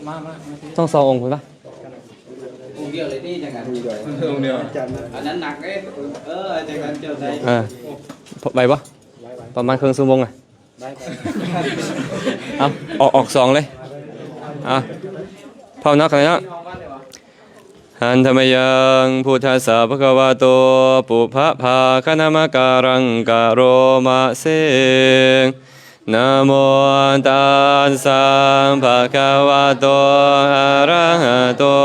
ມາ ມາ ມາ ທັງສອງອົງພຸ້ນປະ? ອົງດຽວເລີຍຕິ ຈັ່ງນັ້ນ ອົງດຽວ ອັນນັ້ນໜັກເດ້. ເອີ ຈັ່ງນັ້ນເຈົ້າໄດ້ ເອີ ໄຫວບໍ່? ປະມານເຄິ່ງຊົ່ວໂມງນະ. ເອົາ ອອກ ອອກສອງເລີຍ. ເອົາ ພາວນາກັນເນາະ. Handa mayaṃ buddhassa bhagavato pubbabhāganamakāraṃ karoma se. Namo tassa bhagavato arahato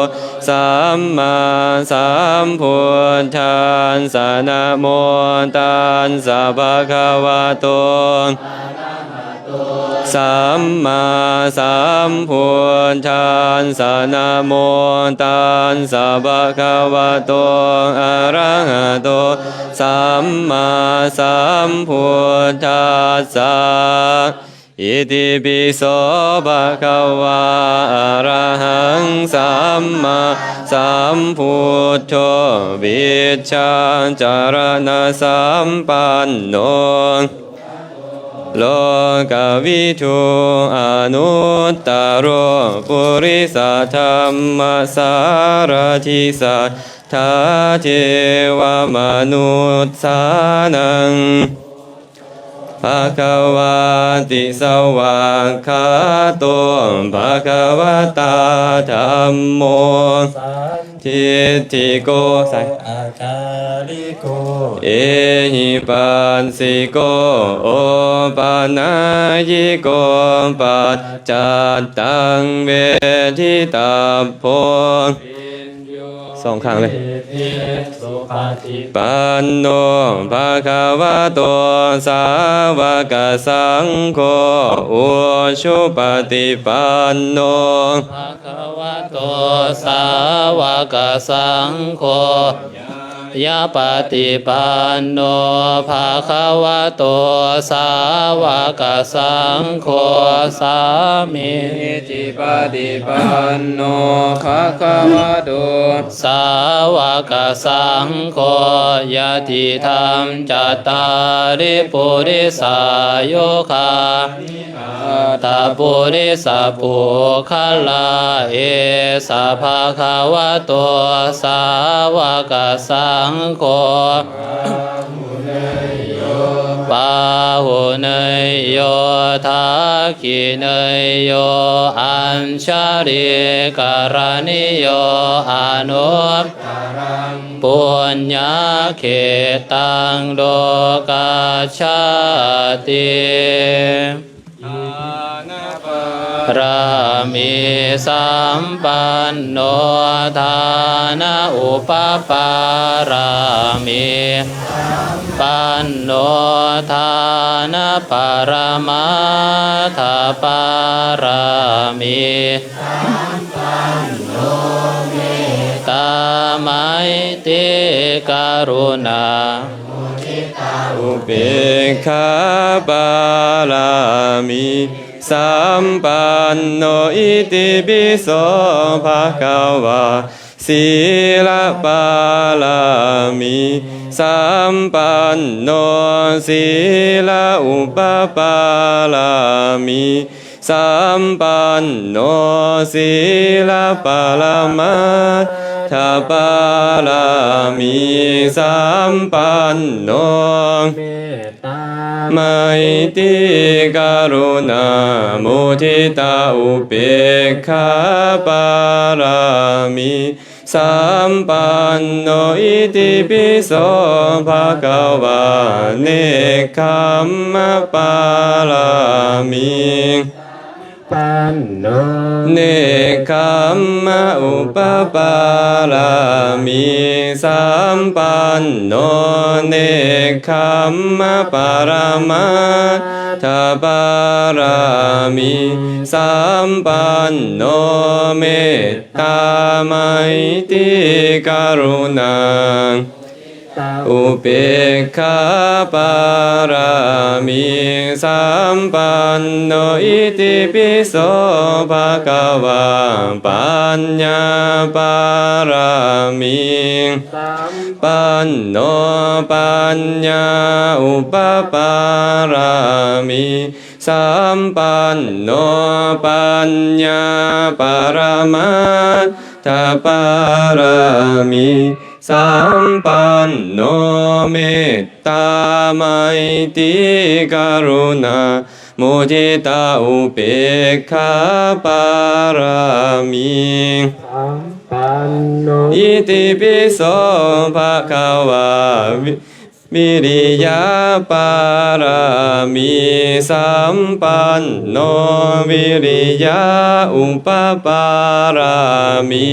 sammāsambuddhassa. Namo tassa bhagavato sammāsambuddhassa. Namo tassa bhagavato arahato sammāsambuddhassa. Itipi so bhagavā arahaṃ sammāsambuddho vijjācaraṇasampanno lokavidū anuttaro purisadammasārathi satthā devamanussānaṃ bhagavāti. Svākkhāto bhagavatā dhammo sandiṭṭhiko akāliko ehipassiko opanayiko paccattaṃ veditabbo ສອງຂ້າງເລີຍ. Panno bhagavato sāvakasaṅgho ujupaṭipanno bhagavato sāvakasaṅgho ñāyapaṭipanno bhagavato sāvakasaṅgho sāmīcipaṭipanno bhagavato sāvakasaṅgho yadidaṃ cattāri purisayugāni aṭṭha purisapuggalā esa bhagavato sāvakasaṅgho pāhuneyyo dakkhiṇeyyo añjalikaraṇīyo anuttaraṃ puññakkhettaṃ lokassāti. Dānapāramī sampanno dāna upapāramī sampanno dāna paramatthapāramī sampanno mettā maitrī karuṇā upekkhāpāramī sampanno. Itipi so bhagavā sīlapāramī sampanno sīla upapāramī sampanno sīla paramatthapāramī sampanno mettā maitrī karuṇā muditā upekkhāpāramī sampanno. Itipi so bhagavā nekkhammapāramī panno nekkhamma upapāramī sampanno nekkhamma paramatthapāramī sampanno met tā maitrī karuṇā upekkhāpāramī sampanno. Itipi so bhagavā paññāpāramī sampanno paññā upapāramī ສຳປັນໂນ ປັນຍາປະລະມັດຖະປາລະມີ ສຳປັນໂນ ເມດຕາ ໄມຕີ ກະລຸນາ ມຸທິຕາ ອຸເບກຂາປາລະມີ ສຳປັນໂນ ອິຕິປິໂສ ພະຄະວາ ວິ ວິລິຍະປາລະມີ ສຳປັນໂນ ວິລິຍະອຸປະປາລະມີ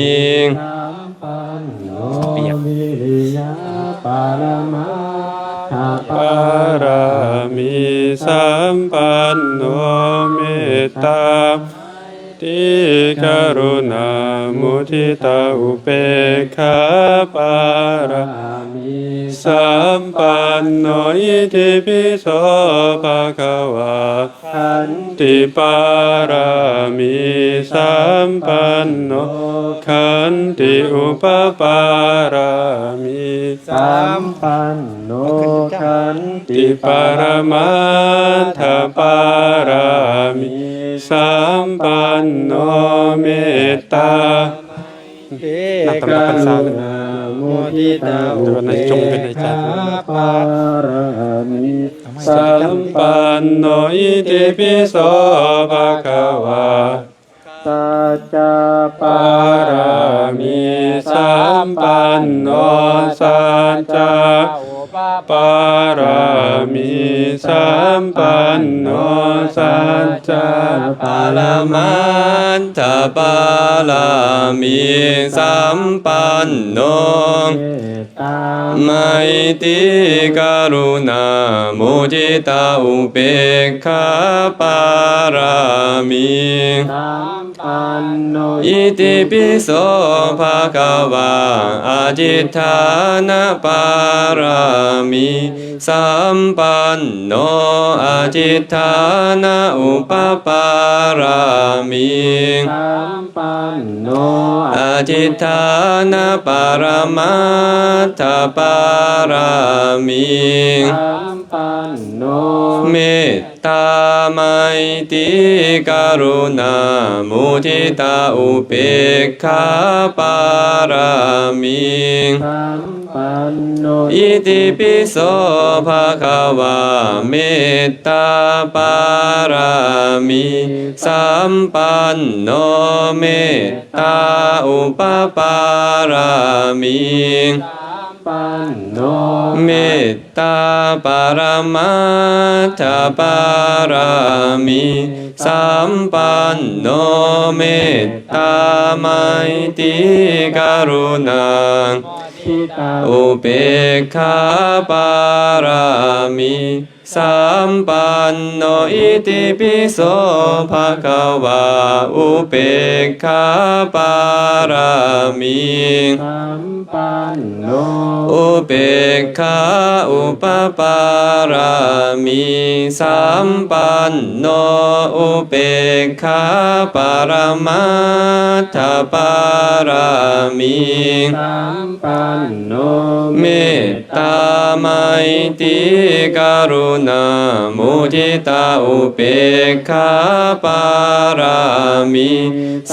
ສຳປັນໂນ ວິລິຍະປະລະມັດຖະປາລະມີ ສຳປັນໂນ ເມດຕາ ຕິກະລຸນາ ມຸທິຕາ ອຸເບກຂາປາລະມີ ສຳປັນໂນ ອິຕິປິໂສ ພະຄະວາ ຂັນຕິປາລະມີ ສຳປັນໂນ ຂັນຕິອຸປະປາລະມີ ສຳປັນໂນ ຂັນຕິປະລະມັດຖະປາລະມີ ສຳປັນໂນ ເມດຕາ ນັກຕຳລັກພັນສາ ກະລຸນາ ມຸທິຕາ ອຸເບກຂາປາລະມີ ສຳປັນໂນ ອິຕິປິໂສ ພະຄະວາ ສັດຈະປາລະມີ ສຳປັນໂນ ສັດຈະ ປາລະມີ ສຳປັນໂນ ສັດຈະປະລະມັດຖະປາລະມີ ສຳປັນໂນ ເມດຕາ ໄມຕີ ກະລຸນາ ມຸທິຕາ ອຸເບກຂາປາລະມີ ສຳ ປັນໂນ ອິຕິປິໂສ ພະຄະວາ ອະທິຖານະປາລະມີ ສຳປັນໂນ ອະທິຖານະອຸປະປາລະມີ ສຳປັນໂນ ອະທິຖານະປະລະມັດຖະປາລະມີ ສຳປັນໂນ ເມດ ຕາ ໄມຕີ ກະລຸນາ ມຸທິຕາ ອຸເບກຂາປາລະມີ ສຳປັນໂນ ອິຕິປິໂສ ພະຄະວາ ເມດຕາປາລະມີ ສຳປັນໂນ ເມດຕາອຸປະປາລະມີ ສຳປັນໂນ ເມດ ຕາປະລະມັດຖະປາລະມີ ສຳປັນໂນ ເມດຕາ ໄມຕີ ກະລຸນາ ມຸທິຕາ ອຸເບກຂາປາລະມີ ສຳປັນໂນ ອິຕິປິໂສ ພະຄະວາ ອຸເບກຂາປາລະມີ ສຳ ປັນໂນ ອຸເບກຂາອຸປະປາລະມີ ສຳປັນໂນ ອຸເບກຂາປະລະມັດຖະປາລະມີ ສຳປັນໂນ ເມດຕາ ໄມຕີ ກະລຸນາ ມຸທິຕາ ອຸເບກຂາປາລະມີ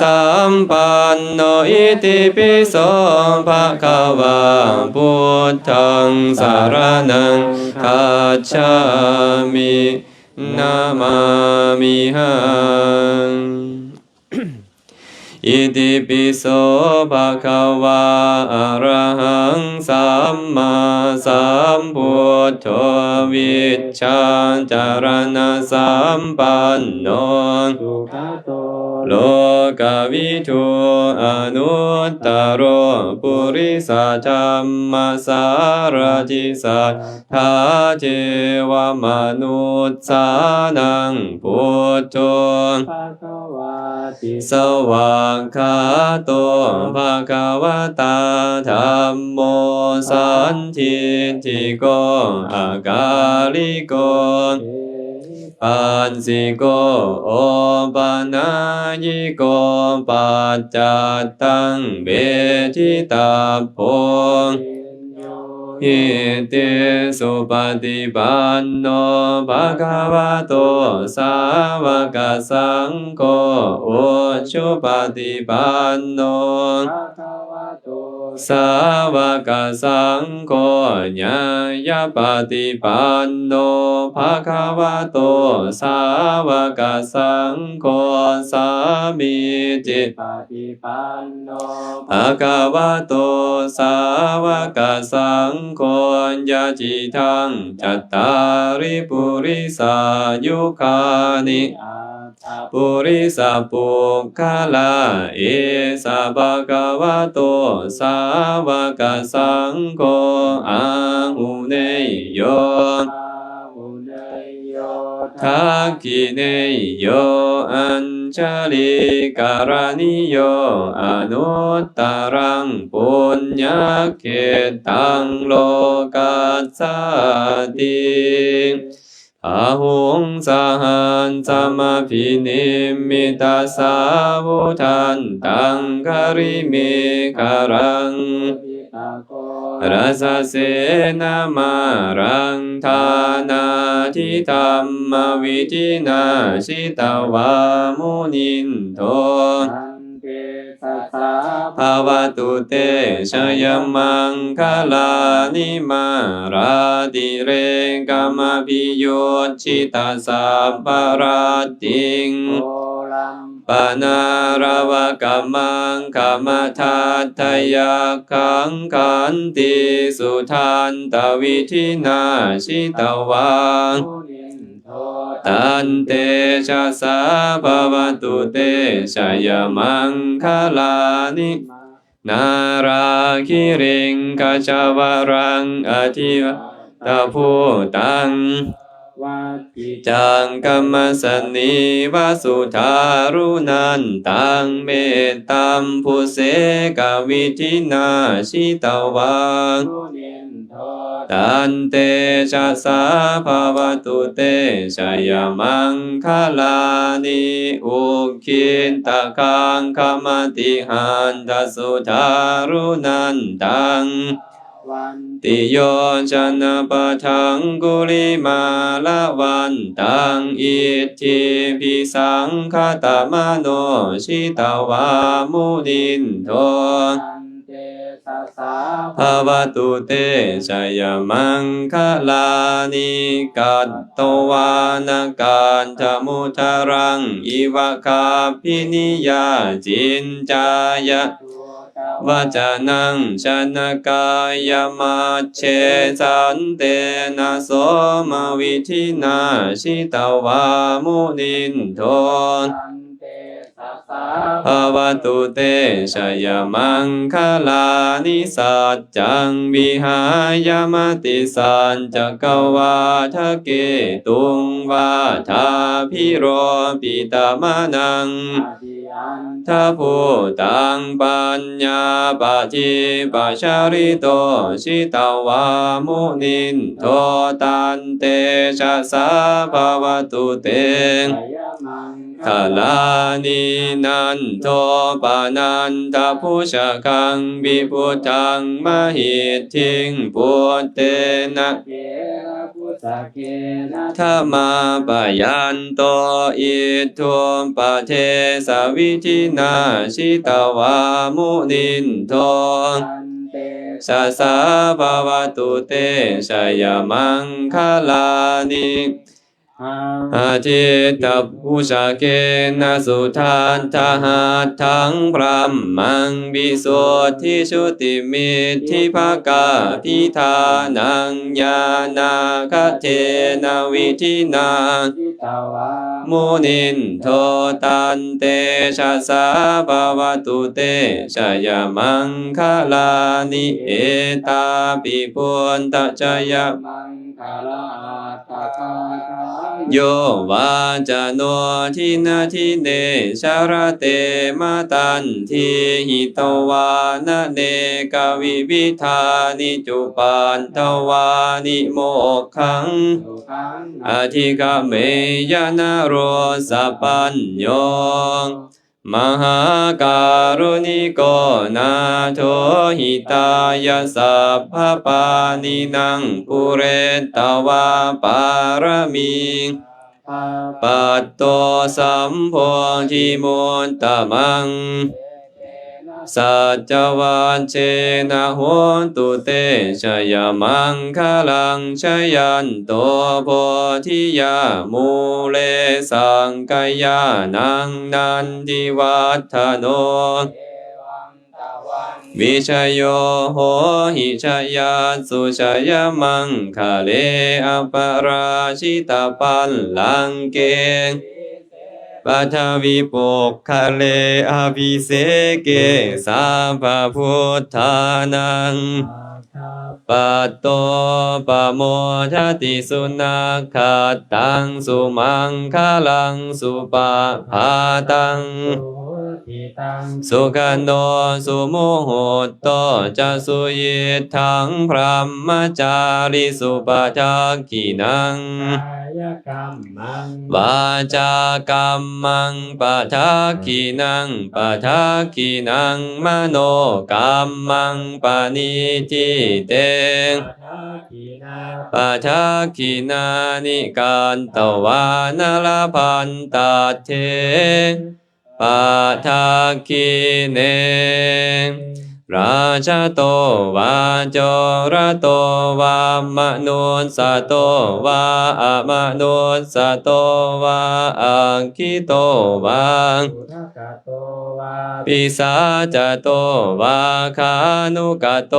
ສຳປັນໂນ ອິຕິປິໂສ ພະຄະວາ ພຸດທັງ ສະລະນັງ ຄັດສາມິ ນະມາມິຫັງ ອິຕິປິໂສ ພະຄະວາ ອະລະຫັງ ສຳມາສຳພຸດໂທ ວິດ ຊາຈະລະນະສຳປັນໂນ ສຸກະໂຕ ໂລກະວິທູ ອະນຸດຕະໂລ ປຸລິສະທຳມະສາລະທິ ສັດຖາເທວະມະນຸດສານັງ ພຸດໂທ ພະຄະວາ ຕິ ສະຫວາກຂາໂຕ ພະຄະວະຕາ ທຳໂມ ສັນທິດຖິໂກ ອະກາລິໂກ ເອຫິປັດສິໂກ ໂອປະນາຍິໂກ ປັດຈັດຕັງ ເວທິຕັບໂພ ເພນໂຍ ມິຕິ สุปฏิปันโน ภะคะวะโต สาวกสังโฆ อุจุปฏิปันโน ภะคะวะโต สาวกสังโฆ ญาณปฏิปันโน ภะคะวะโต สาวกสังโฆ สามีจิปฏิปันโน ภะคะวะโต สาวกสังโฆ ยะจิตัง จัตตาริ ปุริสายุคานิ อัตถะ ปุริสะปุคคละ เอสะ ภะคะวะโต สาวกสังโฆ อาหุเนยโย อาหุเนยโย ทักขิเนยโย อัญชลีกะรณีโย อนุตตะรัง ปุญญะเขตตัง โลกัสสาติ บาหุง สหัสสะมะภินิมมิตะสาวุทันตัง กะริเมขะรัง รสเสนะมารัง ทานาทิธัมมวิธินา จิตวา มุนินโท ภะวะตุ เตชะยะมังคะลานิ มาราติเรกะมะภิยุจฉิตะสัพพะรัตติง โอลัมปะนาระวะกะมังคะมะทัตถะยักขัง ขันติสุทันตะวิธินา จิตวา ตันเตชะสา ภะวะตุ เตชะยะมังคะลานิ นาราคิริงคะจะวะรัง อธิวาตะภูตัง วัตติจักขะมัสสะนีวะ สุทารุณันตัง เมตตัมภุเสกะวิธินา จิตวา ตันเตชะสา ภะวะตุ เตชะยะมังคะลานิ อุกขิตตะคังคะมะติหัตถะ สุทารุณันตัง วันติโยชนะปะทังกุลิมาละวันตัง อิทธิภิสังคะตะมะโน จิตวา มุนินโท ภะวะตุ เตชะยะมังคะลานิ กัตตวานะกัณฑมุทะรัง อิวะคัพภินิยา จินจายะ วัจนะ ชนะกายะมัจเจ สันเตนะโสมะวิธินา จิตวา มุนินโท ภะวะตุ เตชะยะมังคะลานิ สัจจังวิหายะมติสัจจะกะวาทะเกตุง วาทาภิโรปิตะมะนัง ทะภูตัง ปัญญาปะทิปะชะริโต จิตวา มุนินโท ตันเตชะสา ภะวะตุ เตชะยะมังคะลานิ นันโทปะนันทะภุชะกัง วิภุตังมะหิทธิง ปุตเตนะ เถระภุสะเกนะ ทะมาปะยันโต อิทธุปปะเทสะวิธินา จิตวา มุนินโท ชะสา ภะวะตุ เตชะยะมังคะลานิ อะทิตตะภุชะเกนะ สุทัฏฐะหัตถัง พรัมมัง วิสุทธิจุติมิทธิภะกาภิฏฐานัง ญาณาคะเทนะ วิธินา มุนินโท ตันเตชะสา ภะวะตุ เตชะยะมังคะลานิ เอตาปิพุทธะจยะมังคะลาอัตถะกาถา โยวาจะโน ทินทิเน สะระเต มะตันที หิตวานะ เนกะวิวิธานิ จุปัฏฐวานิ โมกขัง อธิกะเมยะ นะโรสะปัญโญ ມະຫາກາລຸນິໂກນາໂຖ ຫິຕາຍະສັບພະປານິນັງ ປຸເຣຕະວາປາຣະມີ ປັດໂຕ ສຳໂພທິມຸດຕະມັງ ສັດຈະວັດເຊນະ ໂຫຕຸເຕ ຊະຍະມັງຄະລັງ ຊະຍັນໂຕ ໂພທິຍາມູເລ ສັກກະຍານັງ ນັນທິວັດທະໂນ ເອວັງຕະວັງ ວິຊະໂຍ ໂຫຫິ ຊະຍັດສຸ ຊະຍະມັງຄະເລ ອັບປະຣາຊິຕະບັນລັງເກ ປະທະວິປຸກຄະເລ ອະພິເສເກ ສັບພະພຸດທານັງ ປັດໂຕ ປະໂມທະຕິ ສຸນັກຂັດຕັງ ສຸມັງຄະລັງ ສຸປະພາຕັງ ສຸຂະໂນ ສຸມຸຫຸດໂຕ ຈະສຸຍິດທັງ ບຣຳມະຈາລິສຸ ປະທັກຂິນັງ ວາຈາກັມມັງ ປະທັກຂິນັງ ປະທັກຂິນັງ ມະໂນກັມມັງ ປະນິທິເຕ ປະທັກຂິນານິ ກັດຕະວານະລະພັນຕັດເຖ ປະທັກຂິເນ ຣາຊະໂຕວາ ໂຈຣະໂຕວາ ມະນຸດສະໂຕວາ ອະມະນຸດສະໂຕວາ ອັກຂິໂຕວາ ໂຕວາ ປິສາຈະໂຕວາ ຄານຸກະໂຕ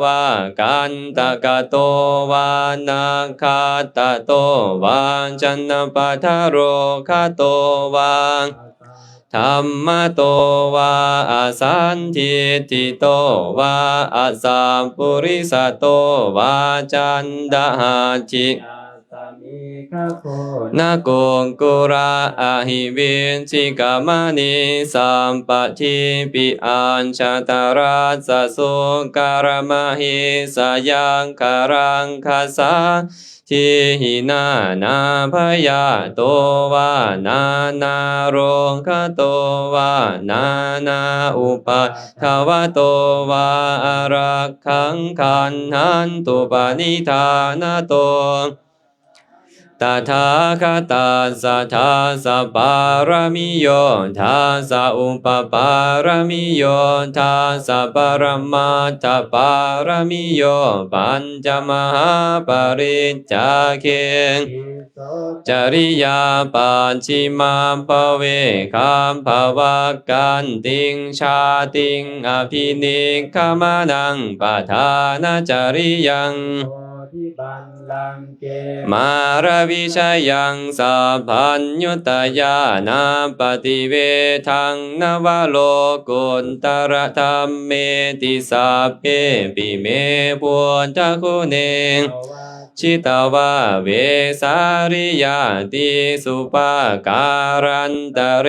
ວາ ກັນຕະກະໂຕວາ ນັກຂັດຕະໂຕວາ ຈັນນະປະທະໂຣຄະໂຕວາ ທຳມະໂຕວາ ອະສັນທິດຖິໂຕວາ ອະສັບປຸລິສະໂຕວາ ຈັນດະຫັດຖິ ນະກຸກກຸລະ ອະຫິວິດຊິກະມະນີ ສັບປະທີປິ ອັດສະຕະຣັດສະ ສຸກະຣະມະຫິສະ ຍັກຂະຣັກຂະສາ ທີຫິນານາພະຍາໂຕວາ ນານາໂຣຄະໂຕວາ ນານາອຸປາທະວະໂຕວາ ອາລັກຂັງ ຂັດທັນຕຸ ປະນິທານະໂຕ ຕະຖາຄະຕັດສະ ທັດສະປາລະມິໂຍ ທັດສະອຸປະປາລະມິໂຍ ທັດສະປະຣະມັດຖະປາລະມິໂຍ ປັນຈະມະຫາປະລິດຈາເຄ ຈະລິຍາປັດຊິມະພະເວ ຄັບພະວັກກັນຕິງ ຊາຕິງ ອະພິນິກຂະມະນັງ ປະທານະຈະລິຍັງ ມາລະວິຊະຍັງ ສັບພັນຍຸດຕະຍານາປະຕິເວທັງ ນະວະໂລກຸດຕະລະທຳເມຕິ ສັບເພປິເມພຸດທະຄຸເນ ຊິຕະວາເວສາລິຍາ ຕິສຸປາກາລັນຕະເລ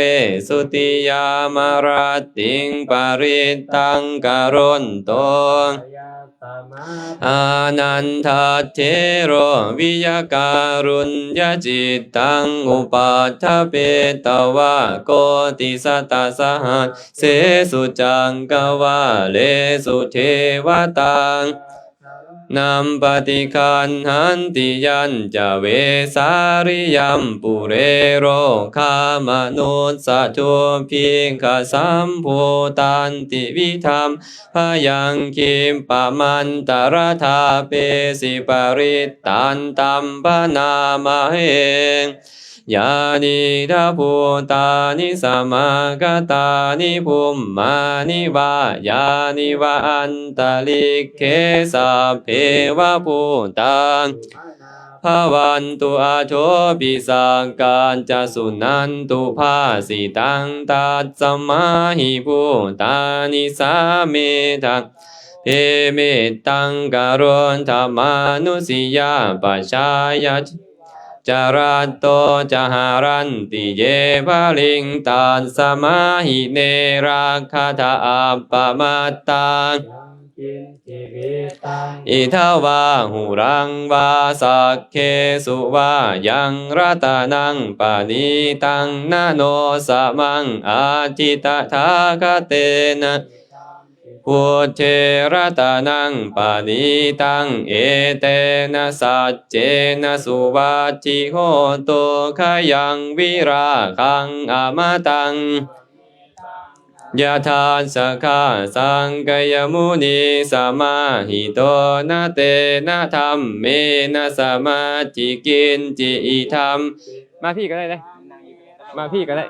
ສຸ ຕິຍາມະຣັດຕິງ ປະລິດຕັງກະໂຣນໂຕ ອານັນທັດເຖໂຣ ວິຍະກາລຸນຍະຈິດຕັງ ອຸປັດຖະເປຕະວາ ໂກຕິສັດຕະສະຫັດເສສຸ ຈັກກະວາເລສຸ ເທວະຕາ ນັມປະຕິຄັນຫັນຕິ ຍັນຈະເວສາລິຍັມປຸເຣໂຣຄາມະນຸດສະທຸບພິກຂະສຳພູຕັນຕິ ວິທຳພະຍັງ ຄິບປະມັນຕະລະທາເປສີ ປະລິດຕັນຕັມພະນາມະເຮ ຍານີດາພູຕານິສະມາກະຕານິ ພຸມມານິວາ ຍານິວະອັນຕະລິກເຂ ສັບເພວະພູຕາ ພະວັນຕຸ ອະໂທປິສັກກັດຈະສຸນັນຕຸພາສິຕັງ ຕັດສະມາຫິພູຕານິສາເມທະ ເພເມດຕັງກະໂຣທະມານຸດສະຍາປະຊາຍາ ຈະລັດໂຕຈະຫະລັນຕິເຍ ພະລິງຕັດສະມາຫິເນ ລັກຂະທະອັບປະມັດຕາ กินจิวิตัง อิทะวาหุรังวาสักเขสุวายังรัตนังปะณีตัง นะโนสะมังอัตถิตถาคเตนะ พุทเทรัตนังปะณีตัง เอเตนะสัจเจนะสุวัตถิโหตุ ขยังวิราคังอมตัง ยะทัสสะขะสังคยมุนีสมาหิโต นะเตนะธัมเมนะสมาธิกินจิอิทัม มาพี้ก็ได้เด้ มาพี้ก็ได้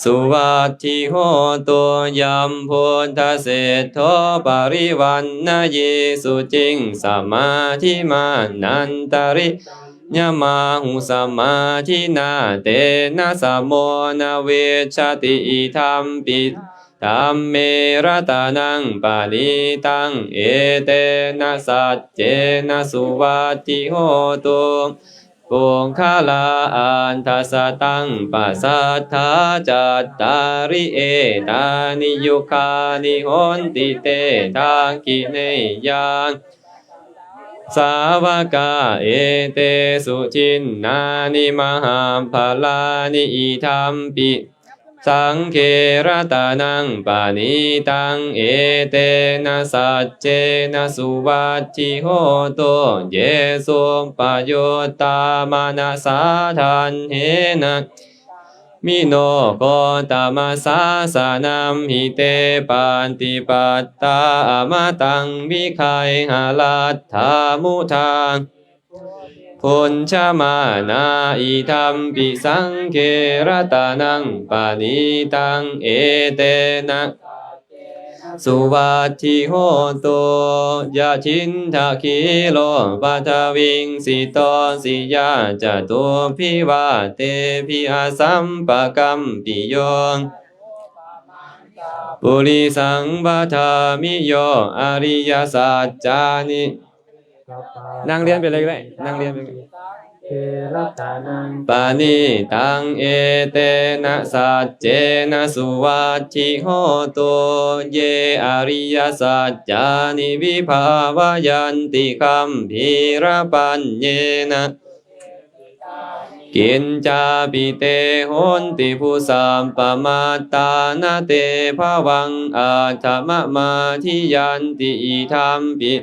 สุวัตถิโหตุ ยัมพุทธเสโท ปริวัณณยีสุจิง สมาธิมานันตริ ยะมาหุสมาธินา เตนะสะโมนะวิชชติ อิทัมปิธัมเม รัตนังปะณีตัง เอเตนะสัจเจนะสุวัตถิโหตุ ปุคคลาอัฏฐะสะตังปะสัทธา จัตตาริเอตานิยุคคานิ หนติเตทักขิเนยา สาวกา เอเตสุทินนานิ มหัพพลานิ อิทัมปิ สังเฆ รัตนังปะณีตัง เอเตนะสัจเจนะสุวัตถิโหตุ เยสุปปะยุตตามะนะสาทัณเฮนะ มิโน โคตมะสาสะนัมหิ เต ปะติปัตตา อมะตัง วิไคหะ ลัตถามุทา ภุญชะมานา อิทัมปิ สังเฆ รัตนังปะณีตัง เอเตนะ สุวัตถิโหตุ ยะทินทะขีโล ปะทะวิงสิโต สิยา จตุพิวาเตพิ อสัมปะกัมปิโย ปุริสังวะทามิ โย อริยสัจจานิ นั่งเรียนไปเลยก็ได้ นั่งเรียนไปเลย เทระตานัง ปะณีตัง เอเตนะสัจเจนะ สุวัตถิโหตุ เย อริยสัจจานิ วิภาวัยันติ คัมภีรปัญเญนะ กิญจาปิ เต โหนติ ภุสัปปะมาตตา นะ เต ภะวัง อัฏฐะมะมาทิยันติ อิทัมปิ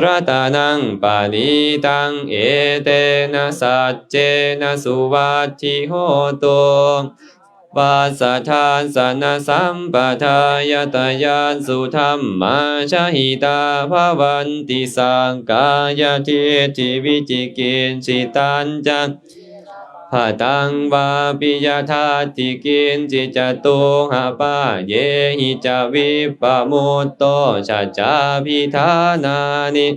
รัตนังปะณีตัง เอเตนะสัจเจนะ สุวัตถิโหตุ วัสสะทัสสะนะสัมปะทา ยะตะยัสสุ ธัมมา ชะหิตา ภะวันติ สักกายะทิฏฐิ วิจิกิจฉิตัญจะ พะตัง วาปิ ยะทัตถิ กิญจิ จะตุหะปาเยหิ จะ วิปปะมุตโต ชะจาภิธานานิ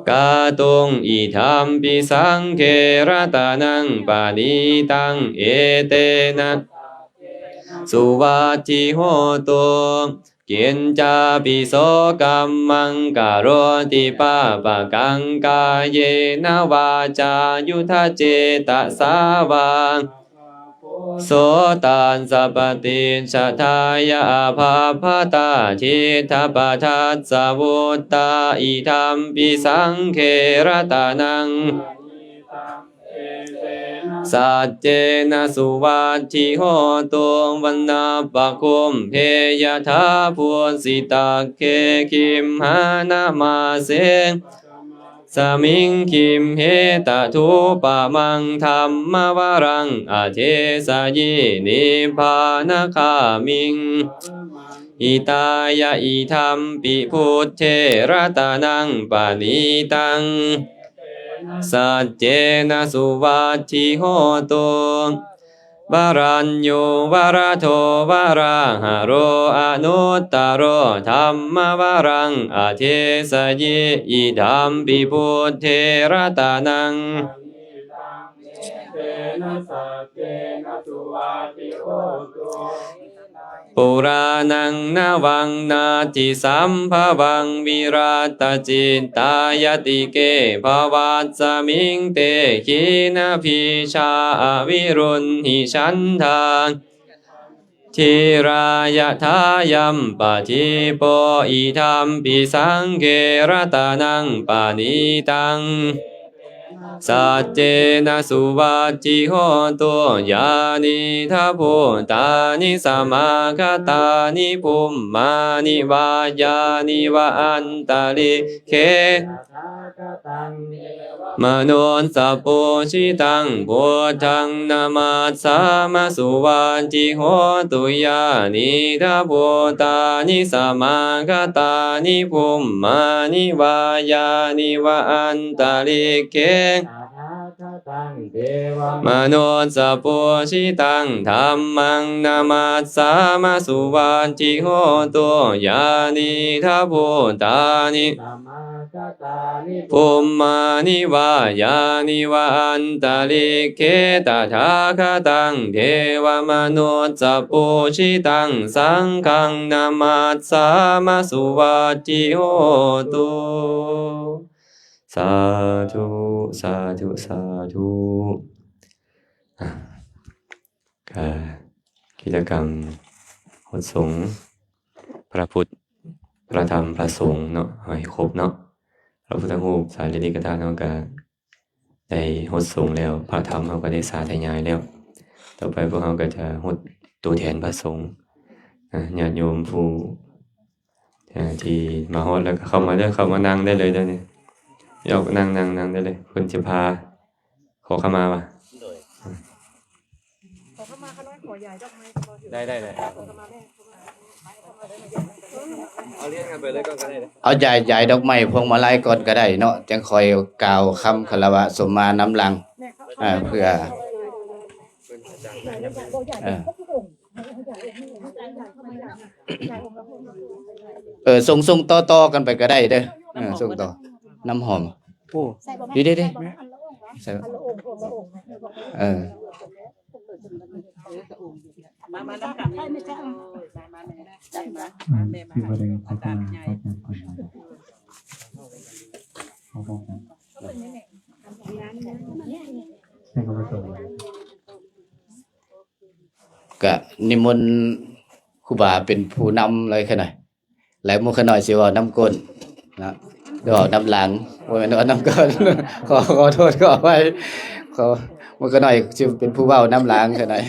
กาตุง อิทัมปิ สังเฆ รัตนังปะณีตัง เอเตนะ สุวัตถิโหตุ กิญจาปิ โส กัมมัง กะโรติ ปาปะกัง กาเยนะ วาจา ยุทธะ เจตะสา วา โส ตัสสะ ปะติจฉะทายะ อะภัพพะตา ทิฏฐะปะทัสสะ วุตตา อิทัมปิ สังเฆ รัตนัง สัจเจนะ สุวัตถิโหตุ วัณณัปปะคุมเภ ยะถา พุสสิตักเข คิมหานะ มาเส สมิง คิมเห ตะถุปปะมัง ธัมมะวะรัง อะเทสะยิ นิพพานะคามิง หิตายะ อิทัมปิ พุทเท รัตนังปะณีตัง สัจเจนะ สุวัตถิโหตุ วะรัญญู วะระโท วะราหะโร อนุตตะโร ธัมมะวะรัง อะเทสะยิ อิทัมปิ พุทเท รัตนัง ปุราณัง นวัง นัตถิสัมภะวัง วิรัตตะจิตตายะติเก ภะวัสสะมิง เต ขีณะภีชา อวิรุณหิฉันทา Thīrā yathāyampadīpo idampi saṅghe ratanaṃ paṇītaṃ, saccena suvatthi hotu. Yānīdha bhūtāni samāgatāni bhummāni vā yāni va antalikkhe, manussapūjitaṃ buddhaṃ namassāma suvatthi hotu. Yānīdha bhūtāni samāgatāni bhummāni vā yāni va antalikkhe, manussapūjitaṃ dhammaṃ namassāma suvatthi hotu. Yānīdha bhūtāni bhummāni vā yāni va antalikkhe, tathāgataṃ devamanussapūjitaṃ saṅghaṃ namassāma suvatthi hotu. Sādhu, sādhu, sādhu. ກະກິດຈະກຳຫົດສົງ ພະພຸດ ພະທຳ ພະສົງເນາະ ເອົາໃຫ້ຄົບເນາະ. ພະພຸດທະຮູບ ສາລີລິກະທາດເຮົາກະໄດ້ຫົດສົງແລ້ວ, ພະທຳເຮົາກະໄດ້ສາທະຍາຍແລ້ວ. ຕໍ່ໄປພວກເຮົາກະຈະຫົດໂຕແທນພະສົງ. ອາ ຍາດໂຍມຜູ້ ເອີ ທີ່ມາຮອດແລ້ວກໍເຂົ້າມາເດີ ເຂົ້າມານັ່ງໄດ້ເລີຍເດີນີ້. ອອກ ນັ່ງ ນັ່ງ ນັ່ງໄດ້ເລີຍ. ເພິ່ນຈະພາຂໍຂະມາວະ? ໂດຍ ຂໍຂະມາຂ້ານ້ອຍ ຂໍຢາຍດອກໄມ້ ໄດ້ ໄດ້ ໄດ້. ເອົາລຽນກັນໄປເລີຍກ່ອນກໍໄດ້ເດີ. ເອົາຢາຍ ຢາຍດອກໄມ້ພວງມາໄລກ່ອນກໍໄດ້ເນາະ, ຈັ່ງຄ່ອຍກ່າວຄຳຄາລະວະສົມມານຳຫຼັງ. ເອີ ເພື່ອ ເອີ ເອີ ສົ່ງ ສົ່ງຕໍ່ໆກັນໄປກໍໄດ້ເດີ. ເອີ ສົ່ງຕໍ່ ນ້ຳຫອມ. ໂອ້ ດີໆໆ ໃສ່ ເອີ ມາ ມານຳກັນ ມາ ມາ ແມ່ ມາ ຈັດມາ ມາ ແມ່ ມາ ຊິບໍ່ໄດ້ຂໍຂະມາພະອາຈານກ່ອນ ຂໍພ້ອມກັນ ໃສ່ເຂົ້າມາຕົວ ກະນິມົນຄູບາເປັນຜູ້ນຳເລີຍຂະໜ້ອຍ. ແລະໝູ່ຂະນ້ອຍຊິເວົ້ານຳກົ້ນເນາະ ເວົ້ານຳຫຼັງ ບໍ່ແມ່ນເວົ້ານຳກ້ອນ. ຂໍ ຂໍໂທດ ຂໍອະໄພ ຂໍ ໝູ່ຂະນ້ອຍຊິເປັນຜູ້ເວົ້ານຳຫຼັງຂະໜ້ອຍ.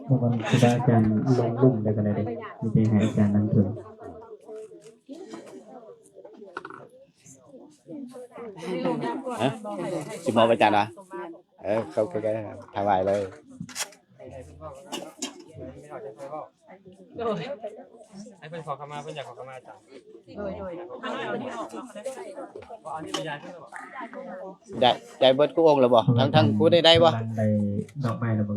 ເພາະວ່າຄູບາອາຈານລົງລຸ່ມໄດ້ປານໃດເດ້ ມີແຕ່ໃຫ້ອາຈານນຳເທິງ. ຮະ ຊິມອບອາຈານຫວາ? ເອີ ເຂົ້າໃກ້ໆ ຖວາຍເລີຍ. ໂດຍ ໃຫ້ເພິ່ນຂໍຂະມາ ເພິ່ນຢາກຂໍຂະມາອາຈານ. ໂດຍ ໂດຍ ໄດ້ ໄດ້ເບິດທຸກອົງແລ້ວບໍ່? ທັງ ທັງຜູ້ໄດ້ ໄດ້ບໍ່? ໄດ້ດອກໄມ້ແລ້ວບໍ່?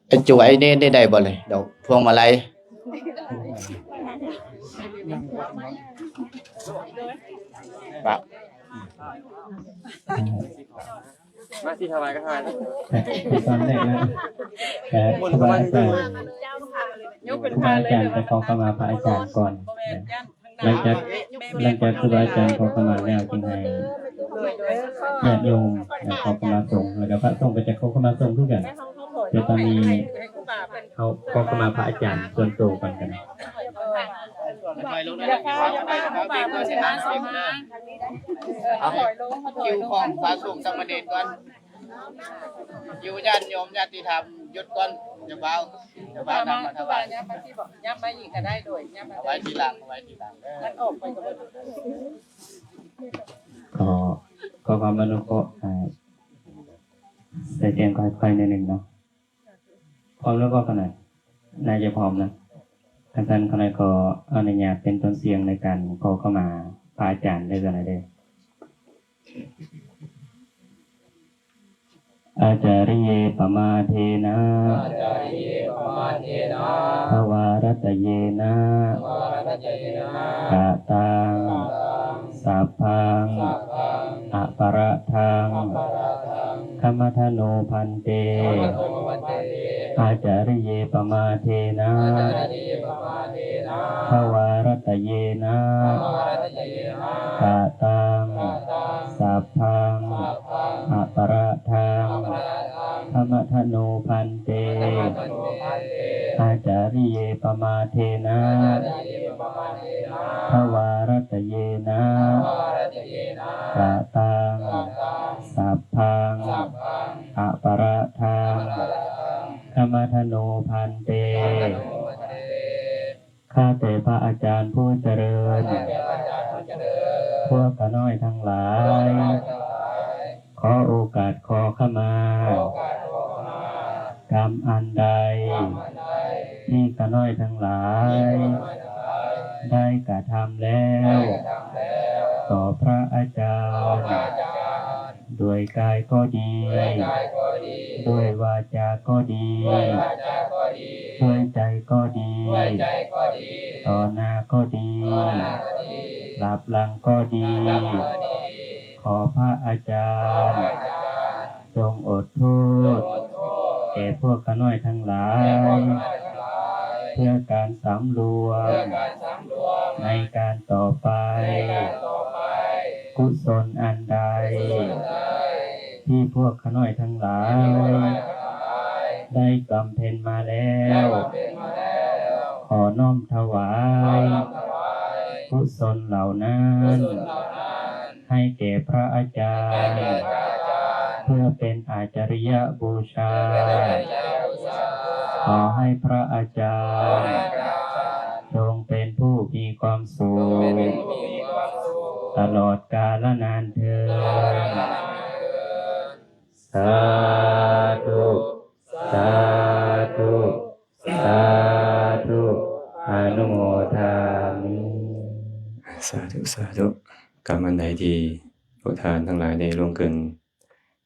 ໄອ້ຈຸ ໄອ້ເນນໄດ້ ໄດ້ບໍ່ເລີຍ ດອກພວງມາໄລ? ປະ ມາຊິຖວາຍກໍຖວາຍ. ຕອນແລກນະ ແຕ່ຄູບາອາຈານ ຄູບາອາຈານໄປຂໍຂະມາພະອາຈານກ່ອນ. ຫຼັງຈາກ ຫຼັງຈາກຄູບາອາຈານຂໍຂະມາແລ້ວ ຈຶ່ງໃຫ້ຍາດໂຍມຂໍຂະມາສົງ ແລ້ວກໍພະສົງກໍຈະຂໍຂະມາສົງຄືກັນ. ແຕ່ຕອນນີ້ເຮົາຂໍຂະມາພະອາຈານສ່ວນໂຕກ່ອນກັນ. ເອົາ ຄິວຂອງພະສົງສາມະເນນກ່ອນ. ຢູ່ ຍາດໂຍມຍາດຕິທຳ ຢຸດກ່ອນ ຢ່າຟ້າວ ຢ່າຟ້າວນຳມາຖວາຍ. ຍາມມາທີ່ບໍ ຍາມມາອີກກໍໄດ້ ໂດຍ ຍາມມາ ເອົາໄວ້ທີຫຼັງ ເອົາໄວ້ທີຫຼັງເດີ. ມັນອອກໄປກໍບໍ່ຮູ້. ຂໍ ຂໍຄວາມອະນຸເຄາະ ໃສ່ສຽງຄ່ອຍໆໜ້ອຍໜຶ່ງເນາະ. ພ້ອມແລ້ວບໍ່ຂະນ້ອຍ? ໜ້າຈະພ້ອມນະ. ຄັນຊັ້ນຂະນ້ອຍຂໍອະນຸຍາດເປັນຕົ້ນສຽງໃນການຂໍເຂົ້າມາພະອາຈານເດີ ຂະນ້ອຍເດີ. ອາຈາລິເຍ ປະມາເທນະ ອາຈາລິເຍ ປະມາເທນະ ທະວາຣັດຕະເຍນະ ທະວາຣັດຕະເຍນະ ກະຕັງ ກະຕັງ ສັບພັງ ສັບພັງ ອະປະລາທັງ ອະປະລາທັງ ຂະມະທະໂນ ພັນເຕ ຂະມະທະໂນ ພັນເຕ ອາຈາລິເຍ ປະມາເທນະ ອາຈາລິເຍ ປະມາເທນະ ທະວາຣັດຕະເຍນະ ທະວາຣັດຕະເຍນະ ກະຕັງ ກະຕັງ ສັບພັງ ສັບພັງ ອະປະລາທັງ ອະປະລາທັງ ຂະມະທະໂນ ພັນເຕ ຂະມະທະໂນ ພັນເຕ. າຈາຣິເຍປະມາເທນະ ພະວາລັດຕະເຍນະ ກະຕັງ ສັບພັງ ອະປະລາທັງ ຂະມະທະໂນ ພັນເຕ. ຂ້າแต่พระอาจารย์ผู้เจริญ พวกข้าน้อยทั้งหลาย ขอโอกาสขอขมา กรรมอันใด ที่ข้าน้อยทั้งหลาย ได้กระทำแล้ว ต่อพระอาจารย์ ด้วยกายก็ดี ด้วยวาจาก็ดี ด้วยใจก็ดี ต่อหน้าก็ดี หลับหลังก็ดี ขอพระอาจารย์ จงอดโทษ แก่พวกข้าน้อยทั้งหลาย เพื่อการสำรวม ในการต่อไป กุศลอันใด ที่พวกข้าน้อยทั้งหลาย ได้บำเพ็ญมาแล้ว ขอน้อมถวาย กุศลเหล่านั้น ให้แก่พระอาจารย์ เพื่อเป็นอาจาริยบูชา ขอให้พระอาจารย์ จงเป็นผู้มีความสุข ตลอดกาลนานเทอญ สาธุ สาธุ สาธุ อนุโมทามิ สาธุ สาธุ กรรมอันใดที่พวกท่านทั้งหลายได้ล่วงเกิน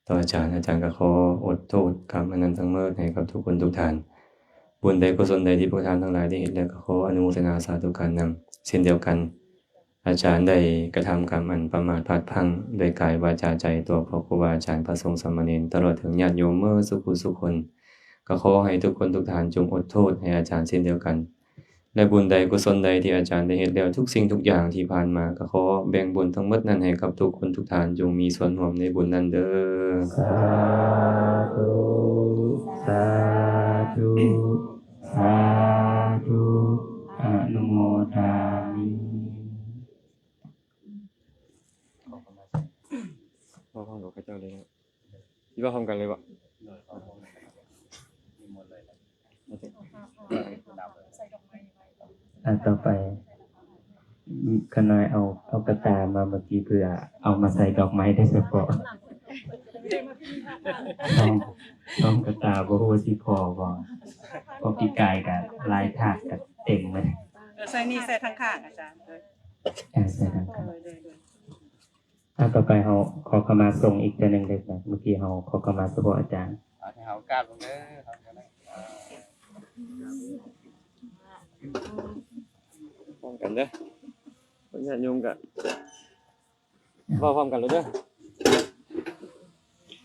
ต่ออาจารย์ อาจารย์ก็ขออดโทษกรรมอันนั้นทั้งหมดให้กับทุกคนทุกท่าน บุญใดกุศลใดที่พวกท่านทั้งหลายได้เฮ็ดแล้ว ก็ขออนุโมทนาสาธุการนำเช่นเดียวกัน อาจารย์ได้กระทำกรรมอันประมาทพลาดพลั้ง ด้วยกายวาจาใจ ต่อพระครูบาอาจารย์ พระสงฆ์สามเณร ตลอดถึงญาติโยมเมิดสุขุสุคน ก็ขอให้ทุกคนทุกท่านจงอดโทษให้อาจารย์เช่นเดียวกัน และบุญใดกุศลใดที่อาจารย์ได้เฮ็ดแล้ว ทุกสิ่งทุกอย่างที่ผ่านมา ก็ขอแบ่งบุญทั้งหมดนั้นให้กับทุกคนทุกท่าน จงมีส่วนร่วมในบุญนั้นเด้อ สาธุ สาธุ สาธุ อนุโมทามิ เว้าพร้อมกับเขาเจ้าเลยนะ สิเว้าพร้อมกันเลยบ่ อ่ะ ต่อไป ข้าน้อยเอา เอากระตามาเมื่อกี้ เพื่อเอามาใส่ดอกไม้โดยเฉพาะ ซอง ซองกระตา บ่ฮู้ว่าสิพอบ่ เพราะปีกายก็หลายถาดก็เต็มเลย เออ ใส่นี่ ใส่ทางข้างอาจารย์ เออ เออ ใส่ทางข้าง โดย โดย โดย อ่ะ ต่อไปเฮาขอขมาสงฆ์อีกเทื่อหนึ่งเด้อ เมื่อกี้เฮาขอขมาเฉพาะอาจารย์ เอาที่เฮากราบลงเด้อ พร้อมกันเด้อ ญาติโยมก็เว้าพร้อมกันเลยเด้อ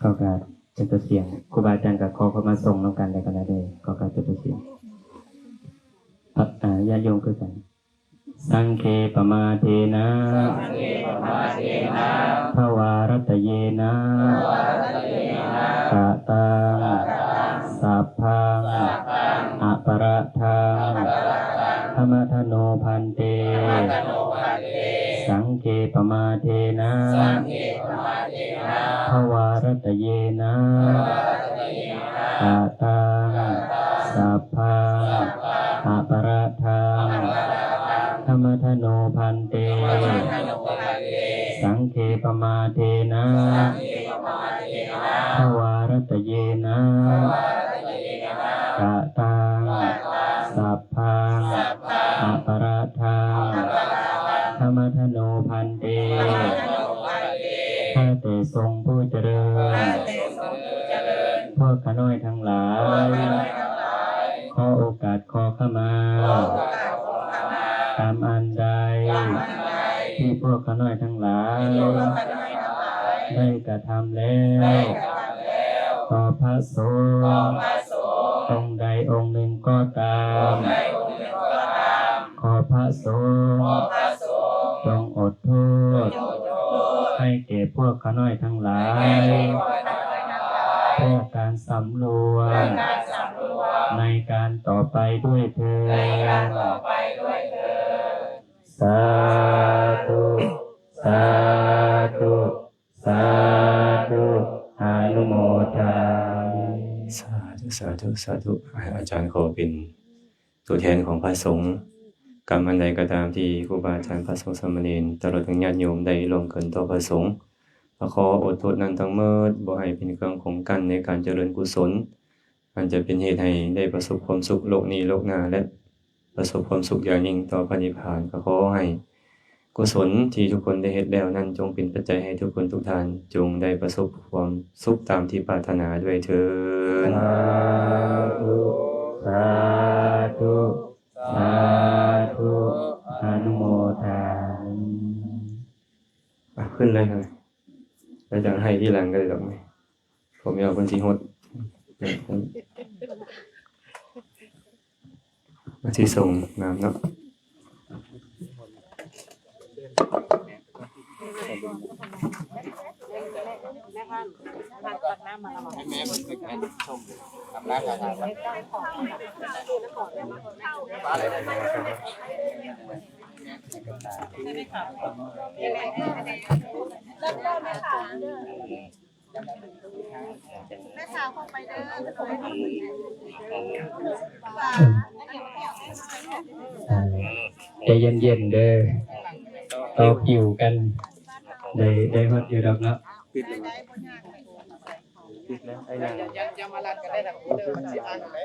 ขอกราบจุดเสียง ครูบาอาจารย์ก็ขอขมาสงฆ์นำกันเลยก็ได้เด้อ ขอกราบจุดเสียง พระ อ่า ญาติโยมคือกัน สังเคปมาเทนะ ภวารัตเยนะ กะตัง สัพพัง อปราทัง ขมะทะโน ภันเต สังเคปมาเทนะ ภวารัตเยนะ กะตัง สัพพัง อปราทัง ขมะทะโน ภันเต สังเคปมาเทนะ ภวารัตเยนะ กะตัง สัพพัง อปราทัง ขมะทะโน ภันเต ข้าแต่ทรงผู้เจริญ พวกข้าน้อยทั้งหลาย ขอโอกาสขอขมา กรรมอันใด ที่พวกข้าน้อยทั้งหลาย ได้กระทำแล้ว ต่อพระสงฆ์ องค์ใดองค์หนึ่งก็ตาม ขอพระสงฆ์ จงอดโทษ ให้แก่พวกข้าน้อยทั้งหลาย เพื่อการสำรวม ໃນການຕໍ່ໄປດ້ວຍເທີ້ນ ໃນການຕໍ່ໄປດ້ວຍເທີ້ນ ສາທຸ ສາທຸ ສາທຸ ອະນຸໂມທາມິ ສາທຸ ສາທຸ ສາທຸ ອາຈານຂໍເປັນ ຕົວແທນຂອງພະສົງ ກຳອັນໃດກໍຕາມທີ່ຄູບາອາຈານ ພະສົງ ສາມະເນນ ຕະຫຼອດທັງຍາດໂຍມໄດ້ລ່ວງເກີນຕໍ່ພະສົງ ກໍຂໍອົດທົດນັ້ນທັງໝົດ ບໍ່ໃຫ້ເປັນເຄື່ອງຂົງກັ້ນໃນການຈະເລີນກຸສົນ ອັນຈະເປັນເຫດໃຫ້ໄດ້ປະສົບຄວາມສຸກໂລກນີ້ໂລກໜ້າ ແລະ ປະສົບຄວາມສຸກຢ່າງຍິ່ງຕໍ່ພະນິບພານ. ກໍຂໍໃຫ້ ກຸສົນທີ່ທຸກຄົນໄດ້ເຮັດແລ້ວນັ້ນ ຈົ່ງເປັນປັດໄຈໃຫ້ທຸກຄົນທຸກທ່ານ ຈົ່ງໄດ້ປະສົບຄວາມສຸກຕາມທີ່ປາດຖະໜາດ້ວຍເທີ້ນ. ສາທຸ ສາທຸ ສາທຸ ອະນຸໂມທາມິ. ອ່ະ ຂຶ້ນເລີຍ ແລ້ວຈັ່ງໃຫ້ທີຫຼັງກໍໄດ້ດອກ ພໍ່ແມ່ເພິ່ນຊິຫົດ ມາທີ່ສົ່ງນ້ຳເນາະ. ໃຈເຢັນໆເດີ ຕໍ່ຄິວກັນ ໄດ້ ໄດ້ຮອດຢູ່ດອກເນາະ. ປິດແລ້ວ ປິດແລ້ວ ໄອ້ຫຍັງ ຢ່າ ຢ່າ ຢ່າມາລັດກັນໄດ້ທາງພຸ້ນເດີ ມັນຊິອັນເດ້.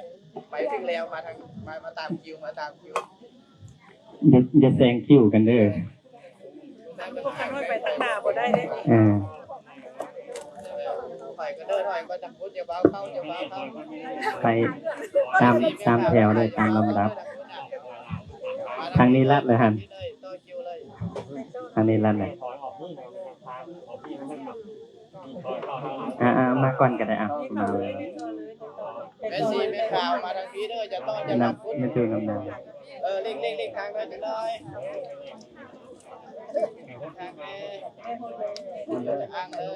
ໄປເຖິງແລ້ວ ມາທາງ ມາ ມາຕາມຄິວ ມາຕາມຄິວ. ຢ່າ ຢ່າແຊງຄິວກັນເດີ. ໄປທາງໜ້າບໍ່ໄດ້ເດ້. ເອີ ໄປກໍເດີນ ໄປກໍທາງພຸ້ນ ຢ່າເວົ້າເຂົ້າ ຢ່າເວົ້າເຂົ້າ. ໄປຕາມ ຕາມແຖວເດີ ຕາມລຳດັບ. ທາງນີ້ລັດເລີຍຫັ້ນ ທາງນີ້ລັດເລີຍ. ອ່າໆ ມາກ່ອນກໍໄດ້ ອ່າ ມາເລີຍ. ແມ່ຊີແມ່ຂາວ ມາທາງພີ້ເດີ ຢ່າຕ້ອນ ຢ່ານຳພຸ້ນ ມາຢູ່ນຳໜ້າ. ເອີ ເລັກໆ ເລັກທາງໜ້ອຍຈັກໜ້ອຍ. ທາງແມ່ ອ່າງເດີ.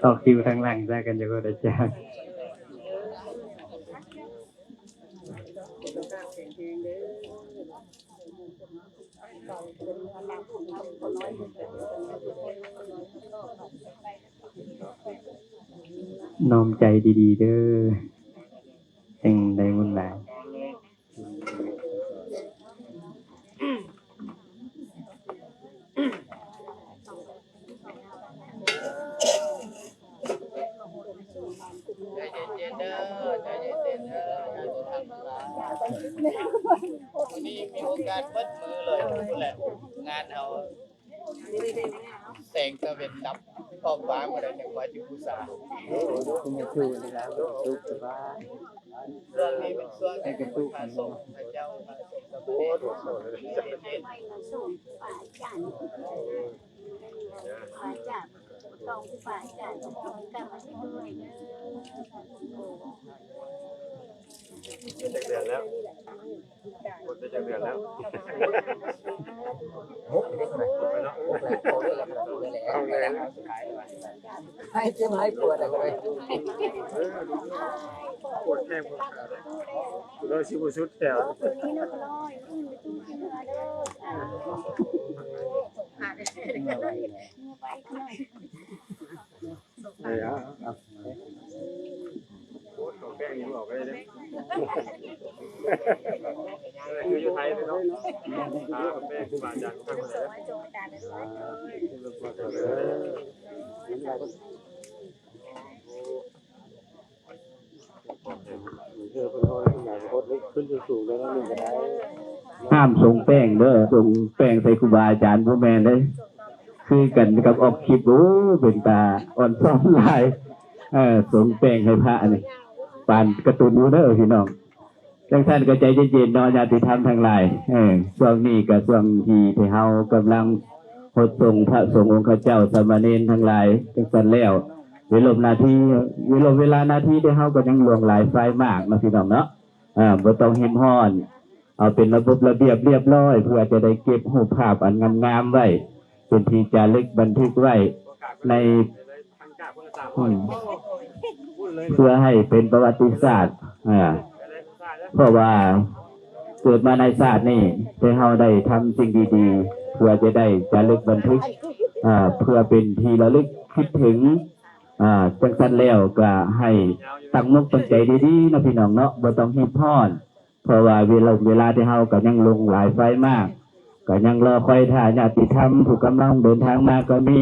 ຕໍ່ຄິວທາງຫຼັງຊະກັນ ຢ່າບໍ່ໄດ້ຈ້າງ. ນ້ອມໃຈດີໆເດີ ຈັ່ງໄດ້ບຸນຫຼາຍ. ໃຈເຢັນໆເດີ ໃຈເຢັນໆເດີ ງານທີ່ທຳມາ ມື້ນີ້ມີໂອກາດເບິດມື້ເລີຍ ແຫຼະ ງານເຮົາ ແສງຕາເວັນດັບຂອບຟ້າ ມື້ໃດຈັ່ງຄ່ອຍຊິບູຊາ. ເປັນຫຍັງຄືນີ້ລະ ສຸກສະບາຍ. ຊ່ວງນີ້ເປັນຊ່ວງ ໃຫ້ກະຕຸກ ພະສົງ ພະເຈົ້າ ພະສົງ ສາມະເນນ ເຢັນໆ. ຈັກເດືອນແລ້ວ? ໝົດໄປຈັກເດືອນແລ້ວ? ຫົກແລ້ວ ຫົກແລ້ວ ຫົກແລ້ວ ຫົກແລ້ວ ໃຫ້ເຈັບໃຫ້ປວດເລີຍ ເອີ ປວດແຂ້ງປວດຂາເດ້ ເລີຍຊິບໍ່ສຸດແຂວ. ເອີ ເອົາ ເອົາ ໂອ້ຍ ເອົາແປ້ງນີ້ອອກໄດ້ເດ້ ຄືຢູ່ໄທເລີຍເນາະ ເອົາແປ້ງຄູບາອາຈານ ຫ້າມສົງແປ້ງເດີ ສົງແປ້ງໃສ່ຄູບາອາຈານບໍ່ແມ່ນເດ້ ຄືກັນກັບອອກຄລິບ ໂອ້ ເປັນຕາອ່ອນຊ້ອນຫຼາຍ ເອີ ສົງແປ້ງໃຫ້ພະນີ້ ປານກາຕູນຢູ່ເດີພີ່ນ້ອງ. ຈັ່ງຊັ້ນກໍໃຈເຢັນໆເນາະ ຍາດຕິທຳທັງຫຼາຍ ເອີ ຊ່ວງນີ້ກໍຊ່ວງທີ່ ທີ່ເຮົາກຳລັງຫົດສົງພະສົງອົງຄະເຈົ້າ ສາມະເນນທັງຫຼາຍ ຈັ່ງຊັ້ນແລ້ວ ເວລົບໜ້າທີ່ ເວລົບເວລາໜ້າທີ່ທີ່ເຮົາກໍຍັງຫຼວງຫຼາຍຊາຍມາກເນາະ ພີ່ນ້ອງເນາະ ເອີ ບໍ່ຕ້ອງຮີບຮ້ອນ ເອົາເປັນລະບົບລະບຽບລຽບຮ້ອຍ ເພື່ອຈະໄດ້ເກັບຮູບພາບອັນງາມໆໄວ້ ເປັນທີ່ຈາລຶກບັນທຶກໄວ້ໃນ ອືມ ເພື່ອໃຫ້ເປັນປະຫວັດຕິສາດ ເພາະວ່າເກີດມາໃນຊາດນີ້ ແຕ່ເຮົາໄດ້ທຳສິ່ງດີໆ ເພື່ອຈະໄດ້ຈາລຶກບັນທຶກ ເພື່ອເປັນທີ່ລະລຶກຄິດເຖິງ. ຈັ່ງຊັ້ນແລ້ວກໍໃຫ້ຕັ້ງອົກຕັ້ງໃຈດີໆ ເນາະ ພີ່ນ້ອງເນາະ ບໍ່ຕ້ອງຮີບຮ້ອນ ເພາະວ່າເວລາ ເວລາທີ່ເຮົາກໍຍັງຫຼົງຫຼາຍໄຟມາກ ກໍຍັງລໍຄອຍຖ້າຍາດຕິທຳ ຜູ້ກຳລັງເດີນທາງມາກໍມີ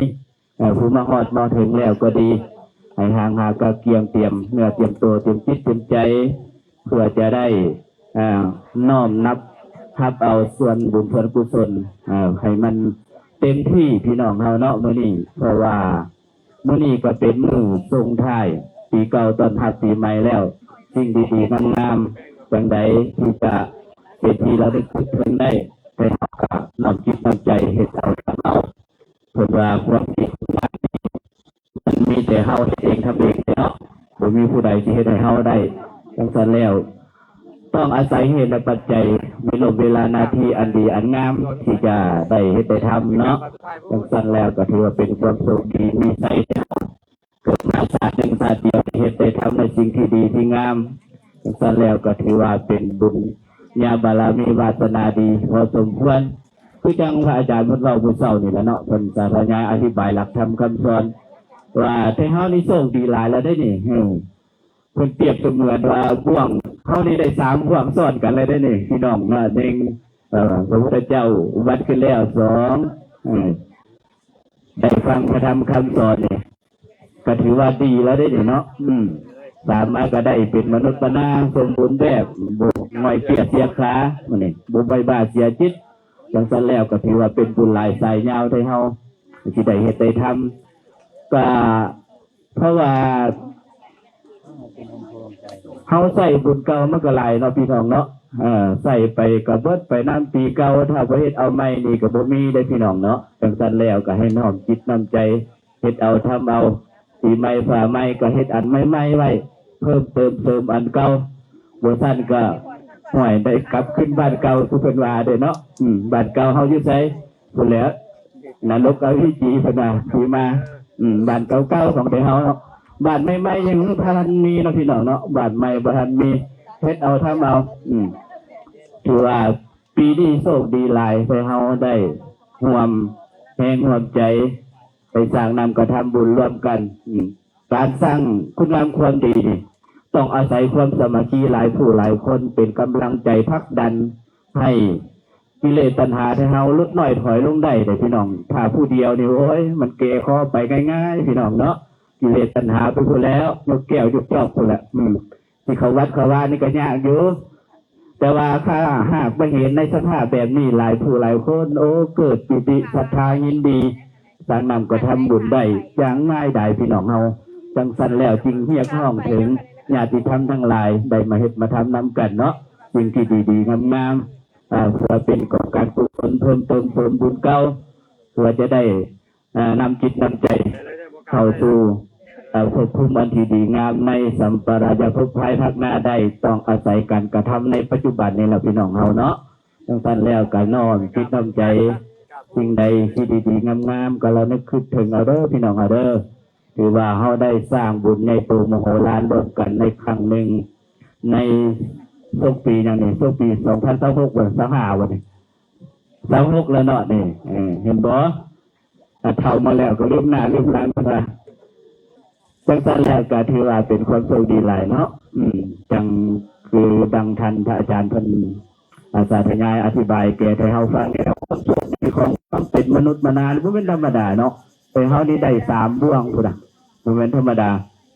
ເອີ ຜູ້ມາຮອດມາເຖິງແລ້ວກໍດີ ໃຫ້ຮ່າງຫາກະກຽມ ຕຽມເນື້ອຕຽມໂຕ ຕຽມຈິດຕຽມໃຈ ເພື່ອຈະໄດ້ ເອີ ນ້ອມນັບຮັບເອົາສ່ວນບຸນສ່ວນກຸສົນ ເອີ ໃຫ້ມັນເຕັມທີ່ ພີ່ນ້ອງເຮົາເນາະ ມື້ນີ້ ເພາະວ່າມື້ນີ້ກໍເປັນມື້ສົ່ງທ້າຍປີເກົ່າ ຕ້ອນຮັບປີໃໝ່ແລ້ວ ສິ່ງດີໆງາມໆ ຈັ່ງໃດທີ່ຈະເປັນທີ່ລະລຶກຄຶດເຖິງໄດ້ ໃຫ້ເຮົາກໍນ້ອມຈິດນ້ອມໃຈເຮັດເອົາ ທຳເອົາ. ເພິ່ນວ່າຄວາມດີງາມນີ້ ມັນມີແຕ່ເຮົາເຮັດເອງທຳເອງເນາະ ບໍ່ມີຜູ້ໃດຊິເຮັດໃຫ້ເຮົາໄດ້. ຈັ່ງຊັ້ນແລ້ວ ຕ້ອງອາໄສເຫດ ແລະ ປັດໄຈ ມີລົມເວລາໜ້າທີ່ອັນດີອັນງາມ ທີ່ຈະໄດ້ເຮັດໄດ້ທຳເນາະ. ຈັ່ງຊັ້ນແລ້ວກໍຖືວ່າເປັນຄວາມໂຊກດີ ມີໄຊແລ້ວ ເກີດມາຊາດໜຶ່ງຊາດດຽວ ໄດ້ເຮັດໄດ້ທຳໃນສິ່ງທີ່ດີທີ່ງາມ. ຈັ່ງຊັ້ນແລ້ວກໍຖືວ່າເປັນບຸນຍາບາລະມີວາສະໜາດີພໍສົມຄວນ. ຄືຈັ່ງພະອາຈານເພິ່ນເວົ້າມື້ເຊົ້ານີ້ແຫຼະເນາະ ເພິ່ນສາທະຍາຍອະທິບາຍຫຼັກທຳຄຳສອນ ວ່າແຕ່ເຮົານີ້ໂຊກດີຫຼາຍແລ້ວເດ້ນີ້. ເພິ່ນປຽບສະເໝືອນວ່າບ່ວງ ເຮົານີ້ໄດ້ສາມບ່ວງຊ້ອນກັນແລ້ວເດ້ນີ້ ພີ່ນ້ອງເນາະ. ໜຶ່ງ ເອີ ພະພຸດທະເຈົ້າອຸບັດຂຶ້ນແລ້ວ. ສອງ ເອີ ໄດ້ຟັງພະທຳຄຳສອນນີ້ ກໍຖືວ່າດີແລ້ວເດ້ນີ້ເນາະ. ອືມ ສາມມາກໍໄດ້ເປັນມະນຸດມະນາສົມບູນແບບ ບໍ່ງ່ອຍເປ້ຍເສຍຂາ ມື້ນີ້ບໍ່ໄບບາເສຍຈິດ. ຈັ່ງຊັ້ນແລ້ວກໍຖືວ່າເປັນບຸນຫຼາຍສາຍຍາວ ທີ່ເຮົາຊິໄດ້ເຮັດໄດ້ທຳ ກໍເພາະວ່າເຮົາໃຊ້ບຸນເກົ່າມັນກໍຫຼາຍເນາະ ພີ່ນ້ອງເນາະ. ເອີ ໃຊ້ໄປກໍເບິດໄປນຳປີເກົ່າ ຖ້າບໍ່ເຮັດເອົາໃໝ່ນີ້ກໍບໍ່ມີເດ້ ພີ່ນ້ອງເນາະ. ຈັ່ງຊັ້ນແລ້ວກໍໃຫ້ນ້ອມຈິດນ້ອມໃຈ ເຮັດເອົາທຳເອົາ ປີໃໝ່ຟ້າໃໝ່ກໍເຮັດອັນໃໝ່ໆໄວ້ ເພີ່ມເຕີມເສີມອັນເກົ່າ. ບໍ່ຊັ້ນກໍ ຫ້ວຍ ໄດ້ກັບຄືນບ້ານເກົ່າ ຄືເພິ່ນວ່າເດ້ເນາະ. ອືມ ບ້ານເກົ່າເຮົາຢູ່ໃສ? ພຸ້ນແຫຼະ ນະລົກອະເວຈີ ເພິ່ນວ່າ ທີ່ມາ. ອືມ ບ້ານເກົ່າໆຂອງແຕ່ເຮົາເນາະ ບ້ານໃໝ່ໆຍັງບໍ່ທັນມີເນາະ ພີ່ນ້ອງເນາະ ບ້ານໃໝ່ບໍ່ທັນມີ ເຮັດເອົາທຳເອົາ. ອືມ ຖືວ່າປີນີ້ໂຊກດີຫຼາຍ ທີ່ເຮົາໄດ້ຮ່ວມແຮງຮ່ວມໃຈ ໄປສ້າງນ້ຳກະທຳບຸນລວມກັນ. ອືມ ການສ້າງຄຸນງາມຄວາມດີນີ້ ຕ້ອງອາໄສຄວາມສາມັກຄີຫຼາຍຜູ້ຫຼາຍຄົນ ເປັນກຳລັງໃຈຜັກດັນໃຫ້ກິເລດຕັນຫາທີ່ເຮົາຫຼຸດນ້ອຍຖອຍລົງໄດ້ເດ້ ພີ່ນ້ອງ. ຖ້າຜູ້ດຽວນີ້ ໂອ້ຍ ມັນແກ່ຄໍໄປງ່າຍໆ ພີ່ນ້ອງເນາະ. ກິເລດຕັນຫາໄປພຸ້ນແລ້ວ ຍົກແກ້ວຍົກຈອກພຸ້ນແຫຼະ. ອືມ ຊິເຂົ້າວັດເຂົ້າວານີ້ກໍຍາກຢູ່ ແຕ່ວ່າຖ້າຫາກມາເຫັນໃນສະພາບແບບນີ້ ຫຼາຍຜູ້ຫຼາຍຄົນ ໂອ້ ເກີດປີຕິສັດທາຍິນດີ ສ້າງນ້ຳກະທຳບຸນໄດ້ຢ່າງງ່າຍດາຍ ພີ່ນ້ອງເຮົາ. ຈັ່ງຊັ້ນແລ້ວຈຶ່ງຮຽກຮ້ອງເຖິງຍາດຕິທຳທັງຫຼາຍ ໄດ້ມາເຮັດມາທຳນຳກັນເນາະ ສິ່ງທີ່ດີໆງາມໆ ເພື່ອເປັນກອບການກຸສົນເພີ່ມເຕີມເສີມບຸນເກົ່າ ເພື່ອຈະໄດ້ ນຳຈິດນຳໃຈເຂົ້າສູ່ ເອີ ພົບພູມອັນທີ່ດີງາມໃນສຳປະລາຍະພົບພາຍພາກໜ້າໄດ້ ຕ້ອງອາໄສການກະທຳໃນປັດຈຸບັນນີ້ລະ ພີ່ນ້ອງເຮົາເນາະ. ຈັ່ງຊັ້ນແລ້ວກໍນ້ອມຈິດນ້ອມໃຈ ສິ່ງໃດທີ່ດີໆງາມໆ ກໍລະນຶກຄຶດເຖິງເອົາເດີ ພີ່ນ້ອງເຮົາເດີ. ຖືວ່າເຮົາໄດ້ສ້າງບຸນໃຫຍ່ໂຕມະໂຫລານຮ່ວມກັນໃນຄັ້ງໜຶ່ງ ໃນສົກປີຫຍັງນີ້ ສົກປີສອງພັນຊາວຫົກບໍ່ ຊາວຫ້າບໍ່ນີ້ ຊາວຫົກແລ້ວເນາະນີ້ ເຫັນບໍ່? ຖ້າເຖົ້າມາແລ້ວກໍລືມໜ້າລືມຫຼັງ ເພິ່ນວ່າ. ຈັ່ງຊັ້ນແລ້ວກໍຖືວ່າເປັນຄວາມໂຊກດີຫຼາຍເນາະ. ອືມ ຈັ່ງຄືດັ່ງທ່ານພະອາຈານເພິ່ນ ອາ ສາທະຍາຍອະທິບາຍແກ່ໄທເຮົາຟັງແລ້ວ ຄວາມໂຊກດີຂອງຄວາມເປັນມະນຸດມະນານີ້ບໍ່ແມ່ນທຳມະດາເນາະ. ໄທເຮົານີ້ໄດ້ສາມບ່ວງພຸ້ນນະ ບໍ່ແມ່ນທຳມະດາ.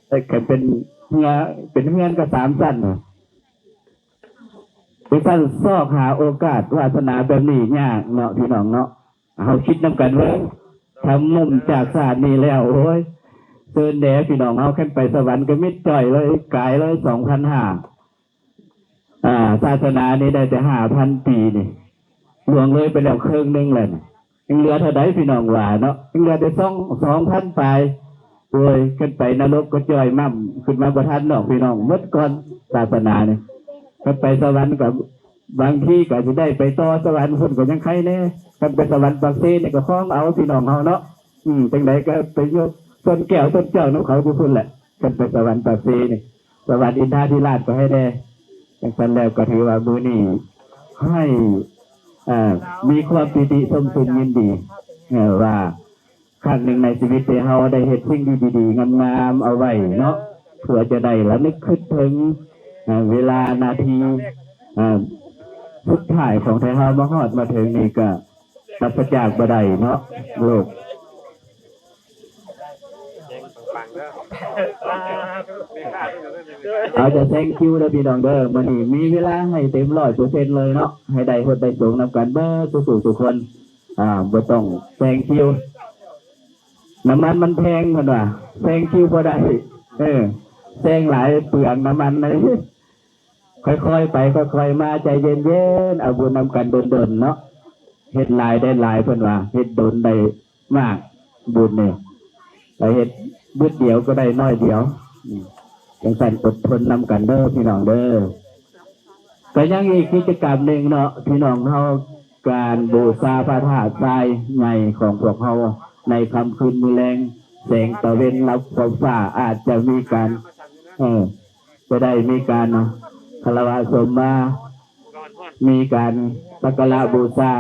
ແຕ່ຄັນເປັນເຮືອ ເປັນເຮືອນກໍສາມຊັ້ນນະ. ຈັ່ງຊັ້ນຊອກຫາໂອກາດວາສະໜາແບບນີ້ຍາກເນາະ ພີ່ນ້ອງເນາະ. ເຮົາຄິດນຳກັນເບິ່ງ ຖ້າໝົ້ມຈາກຊາດນີ້ແລ້ວ ໂອ້ຍ ເຊີນແດ່ພີ່ນ້ອງເຮົາ ຄັນໄປສະຫວັນກໍມິດຈ້ອຍເລີຍ ກາຍເລີຍ ສອງພັນຫ້າ ອາ ສາສະໜານີ້ໄດ້ແຕ່ຫ້າພັນປີນີ້ ລ່ວງເລີຍໄປແລ້ວເຄິ່ງໜຶ່ງແລ້ວນີ້ ຍັງເຫຼືອເທົ່າໃດພີ່ນ້ອງວ່າເນາະ? ຍັງເຫຼືອແຕ່ສອງ ສອງພັນປາຍ. ໂອ້ຍ ຄັນໄປນະລົກກໍຈ່ອຍໝໍ້າ ຂຶ້ນມາບໍ່ທັນດອກພີ່ນ້ອງ ໝົດກ່ອນສາສະໜານີ້. ຄັນໄປສະຫວັນກໍ ບາງທີກໍຊິໄດ້ໄປຕໍ່ສະຫວັນພຸ້ນກໍຍັງໄຄແດ່. ຄັນໄປສະຫວັນປາກເຊນີ້ກໍຄອງເອົາພີ່ນ້ອງເຮົາເນາະ. ອືມ ຈັ່ງໃດກໍໄປຍົກ ຕົ້ນແກ້ວຕົ້ນແກ້ວນຳເຂົາຢູ່ພຸ້ນແຫຼະ ເພິ່ນໄປສະຫວັນປາກເຊນີ້ ສະຫວັນອິນທາທິລາດກໍໃຫ້ແດ່. ຈັ່ງຊັ້ນແລ້ວກໍຖືວ່າມື້ນີ້ໃຫ້ ເອີ ມີຄວາມປີຕິຊົມຊື່ນຍິນດີ ເອີ ວ່າ ຄັ້ງໜຶ່ງໃນຊີວິດທີ່ເຮົາໄດ້ເຮັດສິ່ງດີໆງາມໆເອົາໄວ້ເນາະ ເພື່ອຈະໄດ້ລະນຶກຄິດເຖິງ ເອີ ເວລານາທີ ເອີ ສຸດທ້າຍຂອງທີ່ເຮົາມາຮອດມາເຖິງນີ້ ກະປາສະຈາກບໍ່ໄດ້ເນາະ ໂລກ. ເອົາ ຈະ thank you ເດີພີ່ນ້ອງເດີ ມື້ນີ້ມີເວລາໃຫ້ເຕັມຮ້ອຍເປີເຊັນເລີຍເນາະ ໃຫ້ໄດ້ຫົດໄດ້ສົງນຳກັນເບິດທຸກຜູ້ທຸກຄົນ. ອ່າ ບໍ່ຕ້ອງແຊງຄິວ ນ້ຳມັນມັນແພງເພິ່ນວ່າ ແຊງຄິວບໍ່ໄດ້ ເອີ ແຊງຫຼາຍເປືອງນ້ຳມັນເລີຍ. ຄ່ອຍໆໄປຄ່ອຍໆມາ ໃຈເຢັນໆ ເອົາບຸນນຳກັນດົນໆເນາະ ເຮັດຫຼາຍໄດ້ຫຼາຍເພິ່ນວ່າ ເຮັດດົນໄດ້ມາກ ບຸນນີ້ ໄປເຮັດບຶດດຽວກໍໄດ້ໜ້ອຍດຽວ. ອືມ ຈັ່ງຊັ້ນອົດທົນນຳກັນເດີພີ່ນ້ອງເດີ. ກໍຍັງອີກກິດຈະກຳໜຶ່ງເນາະ ພີ່ນ້ອງເຮົາ ການບູຊາພະທາດຊາຍໃຫຍ່ຂອງພວກເຮົາໃນຄ່ຳຄືນມື້ແລງ ແສງຕາເວັນລັບຂອບຟ້າ ອາດຈະມີການ ເອີ ຈະໄດ້ມີການຄາລະວະສົມມາ ມີການສັກກາລະບູຊາ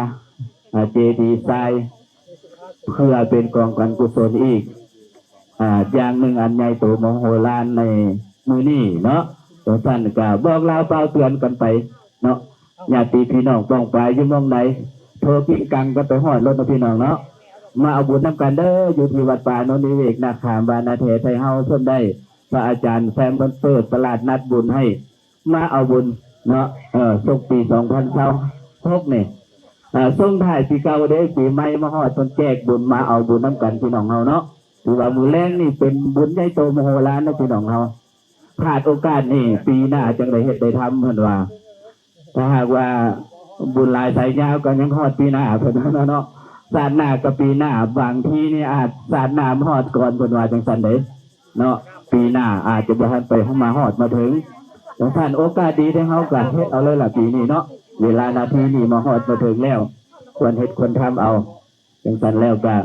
ອາ ເຈດີຊາຍ ເພື່ອເປັນກອງການກຸສົນອີກ ອາ ຢ່າງໜຶ່ງອັນໃຫຍ່ໂຕມະໂຫລານໃນມື້ນີ້ເນາະ. ຈັ່ງຊັ້ນກະບອກລາວກ່າວເຕືອນກັນໄປເນາະ ຍາດຕິພີ່ນ້ອງປ້ອງປາຍຢູ່ໝ່ອງໃດ ໂທກິງກັງກັນໄປຮອດໂລດເນາະພີ່ນ້ອງເນາະ. ມາເອົາບຸນນຳກັນເດີ ຢູ່ທີ່ວັດປ່າໂນນວິເວກ ນາຂາມ ບ້ານນາແທໄທເຮົາ ເພິ່ນໄດ້ ພະອາຈານແຊມເພິ່ນເປີດຕະຫຼາດນັດບຸນໃຫ້ ມາເອົາບຸນເນາະ ເອີ ສົກປີສອງພັນຊາວຫົກນີ້ ເອີ ສົ່ງທ້າຍປີເກົ່າເດ້ ປີໃໝ່ມາຮອດເພິ່ນແຈກບຸນ ມາເອົາບຸນນຳກັນພີ່ນ້ອງເຮົາເນາະ. ຖືວ່າມື້ແລງນີ້ເປັນບຸນໃຫຍ່ໂຕມະໂຫລານນະພີ່ນ້ອງເຮົາ ພາດໂອກາດນີ້ ປີໜ້າຈັ່ງໄດ້ເຮັດໄດ້ທຳເພິ່ນວ່າ. ຖ້າຫາກວ່າບຸນຫຼາຍສາຍຍາວກໍຍັງຮອດປີໜ້າເພິ່ນວ່າເນາະ ຊາດໜ້າກໍປີໜ້າ ບາງທີນີ້ອາດຊາດໜ້າມາຮອດກ່ອນເພິ່ນວ່າຈັ່ງຊັ້ນເດ້ເນາະ ປີໜ້າອາດຈະບໍ່ທັນໄປມາຮອດມາເຖິງ. ຈັ່ງຊັ້ນໂອກາດດີແທ້ ເຮົາກໍເຮັດເອົາເລີຍລະປີນີ້ເນາະ ເວລານາທີນີ້ມາຮອດມາເຖິງແລ້ວ ຄວນເຮັດຄວນທຳເອົາ. ຈັ່ງຊັ້ນແລ້ວກະ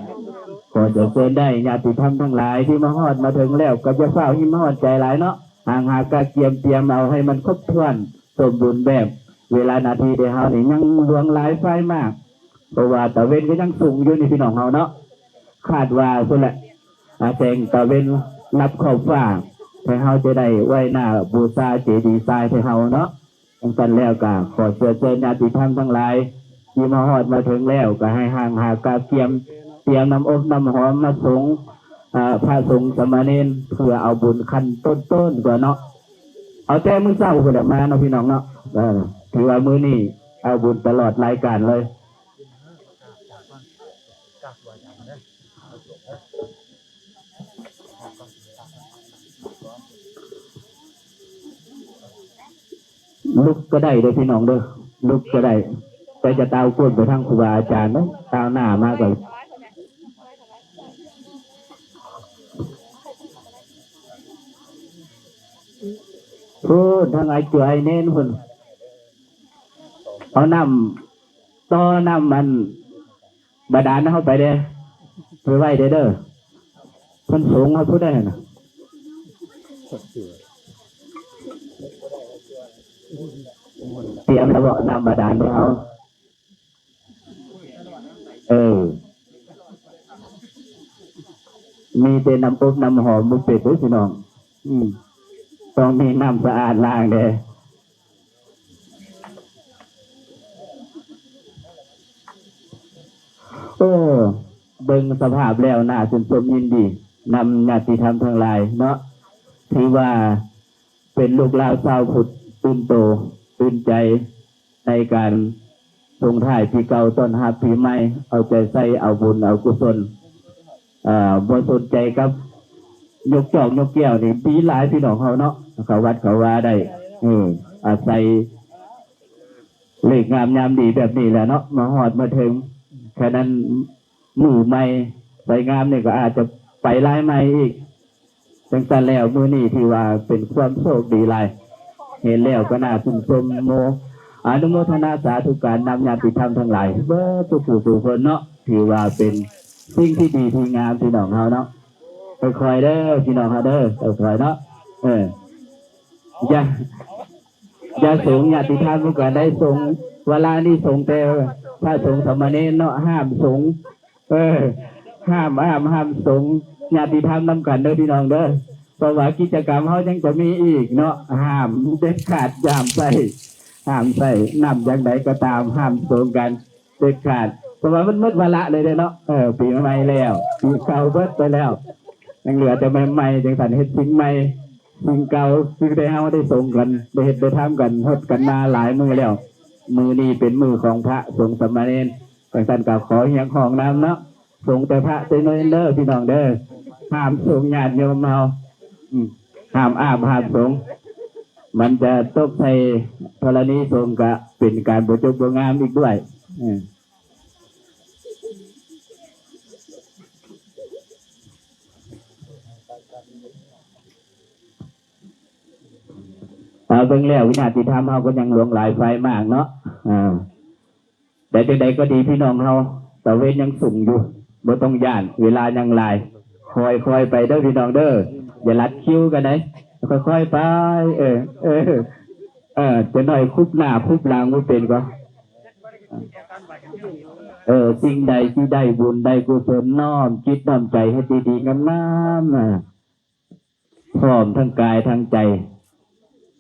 ຂໍເຊີນເຊີນໄດ້ຍາດຕິທຳທັງຫຼາຍທີ່ມາຮອດມາເຖິງແລ້ວ ກໍຢ່າຟ້າວຫິມຮ້ອນໃຈຫຼາຍເນາະ ຮ່າງຫາກະກຽມຕຽມເອົາໃຫ້ມັນຄົບຖ້ວນສົມບູນແບບ ເວລານາທີແຕ່ເຮົານີ້ຍັງຫຼວງຫຼາຍໄຟມາກ ເພາະວ່າຕາເວັນກໍຍັງສູງຢູ່ນີ້ພີ່ນ້ອງເຮົາເນາະ ຄາດວ່າພຸ້ນແຫຼະ ອາ ແສງຕາເວັນລັບຂອບຟ້າ ແຕ່ເຮົາຈະໄດ້ໄວ້ໜ້າບູຊາເຈດີຊາຍແຕ່ເຮົາເນາະ. ຈັ່ງຊັ້ນແລ້ວກໍຂໍເຊື້ອເຊີນຍາດຕິທຳທັງຫຼາຍທີ່ມາຮອດມາເຖິງແລ້ວ ກໍໃຫ້ຮ່າງຫາກະກຽມຕຽມນ້ຳອົບນ້ຳຫອມມາສົງ ອາ ພະສົງສາມະເນນ ເພື່ອເອົາບຸນຂັ້ນຕົ້ນໆກ່ອນເນາະ ເອົາແຕ່ມື້ເຊົ້າພຸ້ນແຫຼະມາເນາະພີ່ນ້ອງເນາະ. ເອີ ຖືວ່າມື້ນີ້ເອົາບຸນຕະຫຼອດລາຍການເລີຍ. ລຸກກໍໄດ້ເດີພີ່ນ້ອງເດີ ລຸກກໍໄດ້ ແຕ່ຈະຕ່າວກົ້ນໄປທາງຄູບາອາຈານເດີ ຕ່າວໜ້າມາກໍ ພຸ້ນ ທາງອ້າຍເຈືອອ້າຍເນນພຸ້ນ ເອົານ້ຳ ຕໍ່ນ້ຳອັນ ບາດານເຮົາໄປເດ້ ໄປໄວ້ເດ້ເດີ ເພິ່ນສົງເຮົາຜູ້ໃດຫັ້ນນະ ຕຽມແລ້ວບໍ່ ນ້ຳບາດານເຮົາ ເອີ ມີແຕ່ນ້ຳອົບນ້ຳຫອມບໍ່ເປັນເດີພີ່ນ້ອງ ອືມ ຕ້ອງມີນ້ຳສະອາດລ້າງເດ້. ໂອ້ ເບິ່ງສະພາບແລ້ວໜ້າຊື່ນຊົມຍິນດີນຳຍາດຕິທຳທັງຫຼາຍເນາະ ຖືວ່າເປັນລູກລາວຊາວພຸດຕື່ນໂຕຕື່ນໃຈໃນການສົ່ງທ້າຍປີເກົ່າຕ້ອນຮັບປີໃໝ່ ເອົາໃຈໃສ່ເອົາບຸນເອົາກຸສົນ ເອີ ບໍ່ສົນໃຈກັບຍົກຈອກຍົກແກ້ວນີ້ ດີຫຼາຍພີ່ນ້ອງເຮົາເນາະ ເຂົ້າວັດເຂົ້າວາໄດ້ ເອີ ອາໄສ ເລີກງາມຍາມດີແບບນີ້ແຫຼະເນາະ ມາຮອດມາເຖິງ ຂະນັ້ນມື້ໃໝ່ໄຊງາມນີ້ກໍອາດຈະໄປລາຍໃໝ່ອີກ. ຈັ່ງຊັ້ນແລ້ວ ມື້ນີ້ຖືວ່າເປັນຄວາມໂຊກດີຫຼາຍ ເຫັນແລ້ວກໍໜ້າຊື່ນຊົມໂມ ອະນຸໂມທະນາສາທຸການນຳຍາດຕິທຳທັງຫຼາຍເບິດທຸກຜູ້ທຸກຄົນເນາະ ຖືວ່າເປັນສິ່ງທີ່ດີທີ່ງາມພີ່ນ້ອງເຮົາເນາະ. ຄ່ອຍໆເດີພີ່ນ້ອງເຮົາເດີ ຄ່ອຍໆເນາະ ເອີ ຢ່າ ຢ່າສົງຍາດຕິທຳນຳກັນໄດ້ ສົງ ວາລະນີ້ສົງແຕ່ພະສົງສາມະເນນເນາະ ຫ້າມສົງ ເອີ ຫ້າມ ຫ້າມ ຫ້າມສົງຍາດຕິທຳນຳກັນເດີພີ່ນ້ອງເດີ ເພາະວ່າກິດຈະກຳເຮົາຍັງຈະມີອີກເນາະ ຫ້າມເດັດຂາດ ຫ້າມໃຊ້ ຫ້າມໃຊ້ ນ້ຳຢ່າງໃດກໍຕາມ ຫ້າມສົງກັນເດັດຂາດ ເພາະວ່າມັນໝົດວາລະເລີຍເດ້ເນາະ ເອີ ປີໃໝ່ແລ້ວ ປີເກົ່າເບິດໄປແລ້ວ ຍັງເຫຼືອແຕ່ໃໝ່ໆ ຈັ່ງຊັ້ນເຮັດສິ່ງໃໝ່ ສິ່ງເກົ່າ ຄືໄດ້ເຮົາໄດ້ສົງກັນ ໄດ້ເຮັດໄດ້ທຳກັນ ຮົດກັນມາຫຼາຍມື້ແລ້ວ ມື້ນີ້ເປັນມື້ຂອງພະສົງສາມະເນນ ຈັ່ງຊັ້ນກໍຂໍຮຽກຮ້ອງນຳເນາະ ສົງແຕ່ພະແຕ່ເນນເດີພີ່ນ້ອງເດີ ຫ້າມສົງຍາດໂຍມເຮົາ ອືມ ຫ້າມອາບຫ້າມສົງ ມັນຈະຕົກໃສ່ທໍລະນີສົງ ກະເປັນການບໍ່ຈົບບໍ່ງາມອີກດ້ວຍ ເອີ. ເອົາ ເບິ່ງແລ້ວວິນາຕິທຳເຮົາກໍຍັງຫຼວງຫຼາຍໄຟມາກເນາະ ເອີ ແຕ່ຈັ່ງໃດກໍດີພີ່ນ້ອງເຮົາ ຕາເວັນຍັງສູງຢູ່ ບໍ່ຕ້ອງຢ້ານ ເວລາຍັງຫຼາຍ ຄ່ອຍໆໄປເດີພີ່ນ້ອງເດີ ຢ່າລັດຄິວກັນໃດ ຄ່ອຍໆໄປ ເອີ ເອີ ເອີ ຈັກໜ້ອຍຄຸບໜ້າຄຸບຫຼັງບໍ່ເປັນກໍ ເອີ ສິ່ງໃດທີ່ໄດ້ບຸນໄດ້ກຸສົນ ນ້ອມຈິດນ້ອມໃຈເຮັດດີໆງາມໆ ພ້ອມທັງກາຍທັງໃຈ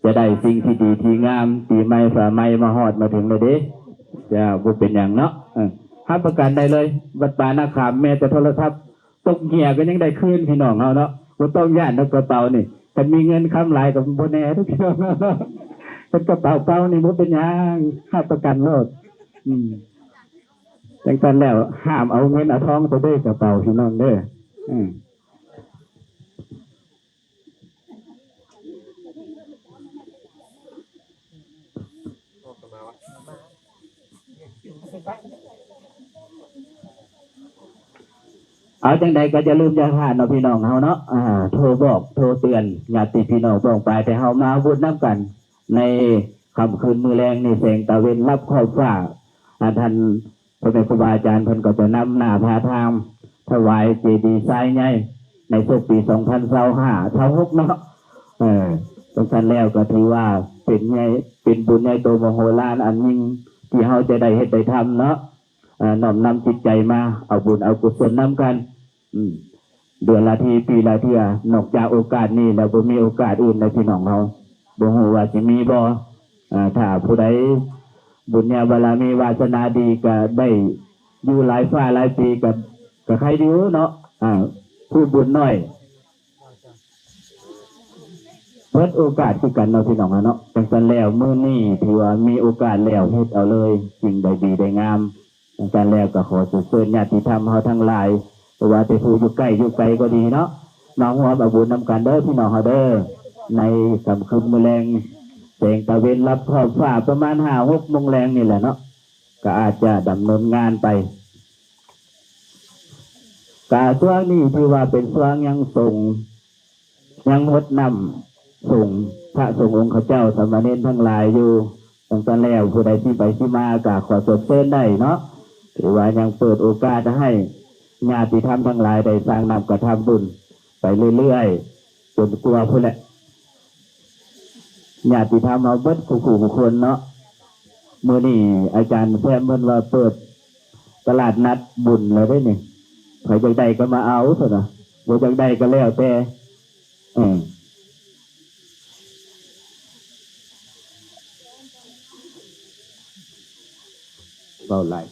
ຈະໄດ້ສິ່ງທີ່ດີທີ່ງາມ ປີໃໝ່ຟ້າໃໝ່ມາຮອດມາເຖິງແລ້ວເດ້ ຈະບໍ່ເປັນຫຍັງເນາະ ເອີ ຮັບປະກັນໄດ້ເລີຍ ວັດປ່ານາຂາມ ແມ້ແຕ່ໂທລະສັບຕົກເຫື່ອກໍຍັງໄດ້ຄືນ ພີ່ນ້ອງເຮົາເນາະ ບໍ່ຕ້ອງຢ້ານດອກກະເປົານີ້ ຄັນມີເງິນຄຳຫຼາຍກໍບໍ່ແນ່ເດ້ພີ່ນ້ອງເນາະ ຄັນກະເປົາເປົ່ານີ້ບໍ່ເປັນຫຍັງ ຮັບປະກັນໂລດ ອືມ ຈັ່ງຊັ້ນແລ້ວ ຫ້າມເອົາເງິນເອົາທອງໄປເດີກະເປົາ ພີ່ນ້ອງເດີ ອືມ. ເອົາ ຈັ່ງໃດກໍຢ່າລືມຢ່າພາດເນາະ ພີ່ນ້ອງເຮົາເນາະ ອ່າ ໂທບອກໂທເຕືອນຍາດຕິພີ່ນ້ອງປ້ອງປາຍ ແຕ່ເຮົາມາເຮັດບຸນນຳກັນ ໃນຄ່ຳຄືນມື້ແລງນີ້ ແສງຕາເວັນລັບຂອບຟ້າ ອາ ທ່ານ ພໍ່ແມ່ຄູບາອາຈານເພິ່ນກໍຈະນຳໜ້າພາທາງຖວາຍເຈດີຊາຍໃຫຍ່ ໃນສົກປີສອງພັນຊາວຫ້າ ຊາວຫົກເນາະ ເອີ ຈັ່ງຊັ້ນແລ້ວກໍຖືວ່າເປັນໃຫຍ່ ເປັນບຸນໃຫຍ່ໂຕມະໂຫລານອັນຍິ່ງ ທີ່ເຮົາຈະໄດ້ເຮັດໄດ້ທຳເນາະ ເອີ ນ້ອມນຳຈິດໃຈມາເອົາບຸນເອົາກຸສົນນຳກັນ ອືມ ເດືອນລະທີ ປີລະເທື່ອ ນອກຈາກໂອກາດນີ້ແລ້ວ ບໍ່ມີໂອກາດອື່ນໃດພີ່ນ້ອງເຮົາ ບໍ່ຮູ້ວ່າຊິມີບໍ່ ອາ ຖ້າຜູ້ໃດບຸນຍາບາລະມີວາສະໜາດີ ກະໄດ້ຢູ່ຫຼາຍຟ້າຫຼາຍປີ ກະ ກະໄຄຢູ່ເນາະ ອາ ຜູ້ບຸນໜ້ອຍ ເປີດໂອກາດຄືກັນເນາະ ພີ່ນ້ອງເນາະ ຈັ່ງຊັ້ນແລ້ວ ມື້ນີ້ຖືວ່າມີໂອກາດແລ້ວ ເຮັດເອົາເລີຍ ສິ່ງໃດດີໄດ້ງາມ ຈັ່ງຊັ້ນແລ້ວກໍຂໍເຊີນຍາດຕິທຳເຮົາທັງຫຼາຍ ບໍ່ວ່າແຕ່ຜູ້ຢູ່ໃກ້ຢູ່ໄກກໍດີເນາະ ມາຮ່ວມເອົາບຸນນຳກັນເດີພີ່ນ້ອງເຮົາເດີ ໃນຄ່ຳຄືນມື້ແລງ ແສງຕາເວັນລັບຂອບຟ້າ ປະມານຫ້າຫົກໂມງແລງນີ້ແຫຼະເນາະ ກໍອາດຈະດຳເນີນງານໄປ ກະຊ່ວງນີ້ຖືວ່າເປັນຊ່ວງຍັງສົງ ຍັງຫົດນ້ຳສົງ ພະສົງອົງຂະເຈົ້າ ສາມະເນນທັງຫຼາຍຢູ່ ຈັ່ງຊັ້ນແລ້ວ ຜູ້ໃດຊິໄປຊິມາກະຂໍເຊີນໄດ້ເນາະ ຖືວ່າຍັງເປີດໂອກາດໃຫ້ຍາດຕິທຳທັງຫຼາຍໄດ້ສ້າງນ້ຳກະທຳບຸນໄປເລື້ອຍໆ ຈົນກວ່າພຸ້ນແຫຼະ ຍາດຕິທຳເຮົາເບິດຄູ່ໆຄົນເນາະ ມື້ນີ້ອາຈານແຊມເພິ່ນວ່າເປີດຕະຫຼາດນັດບຸນແລ້ວເດ້ນີ້ ໃຜຢາກໄດ້ກໍມາເອົາຊັ້ນນະ ບໍ່ຢາກໄດ້ກໍແລ້ວແຕ່ ເອີ ເວົ້າຫຼາຍ.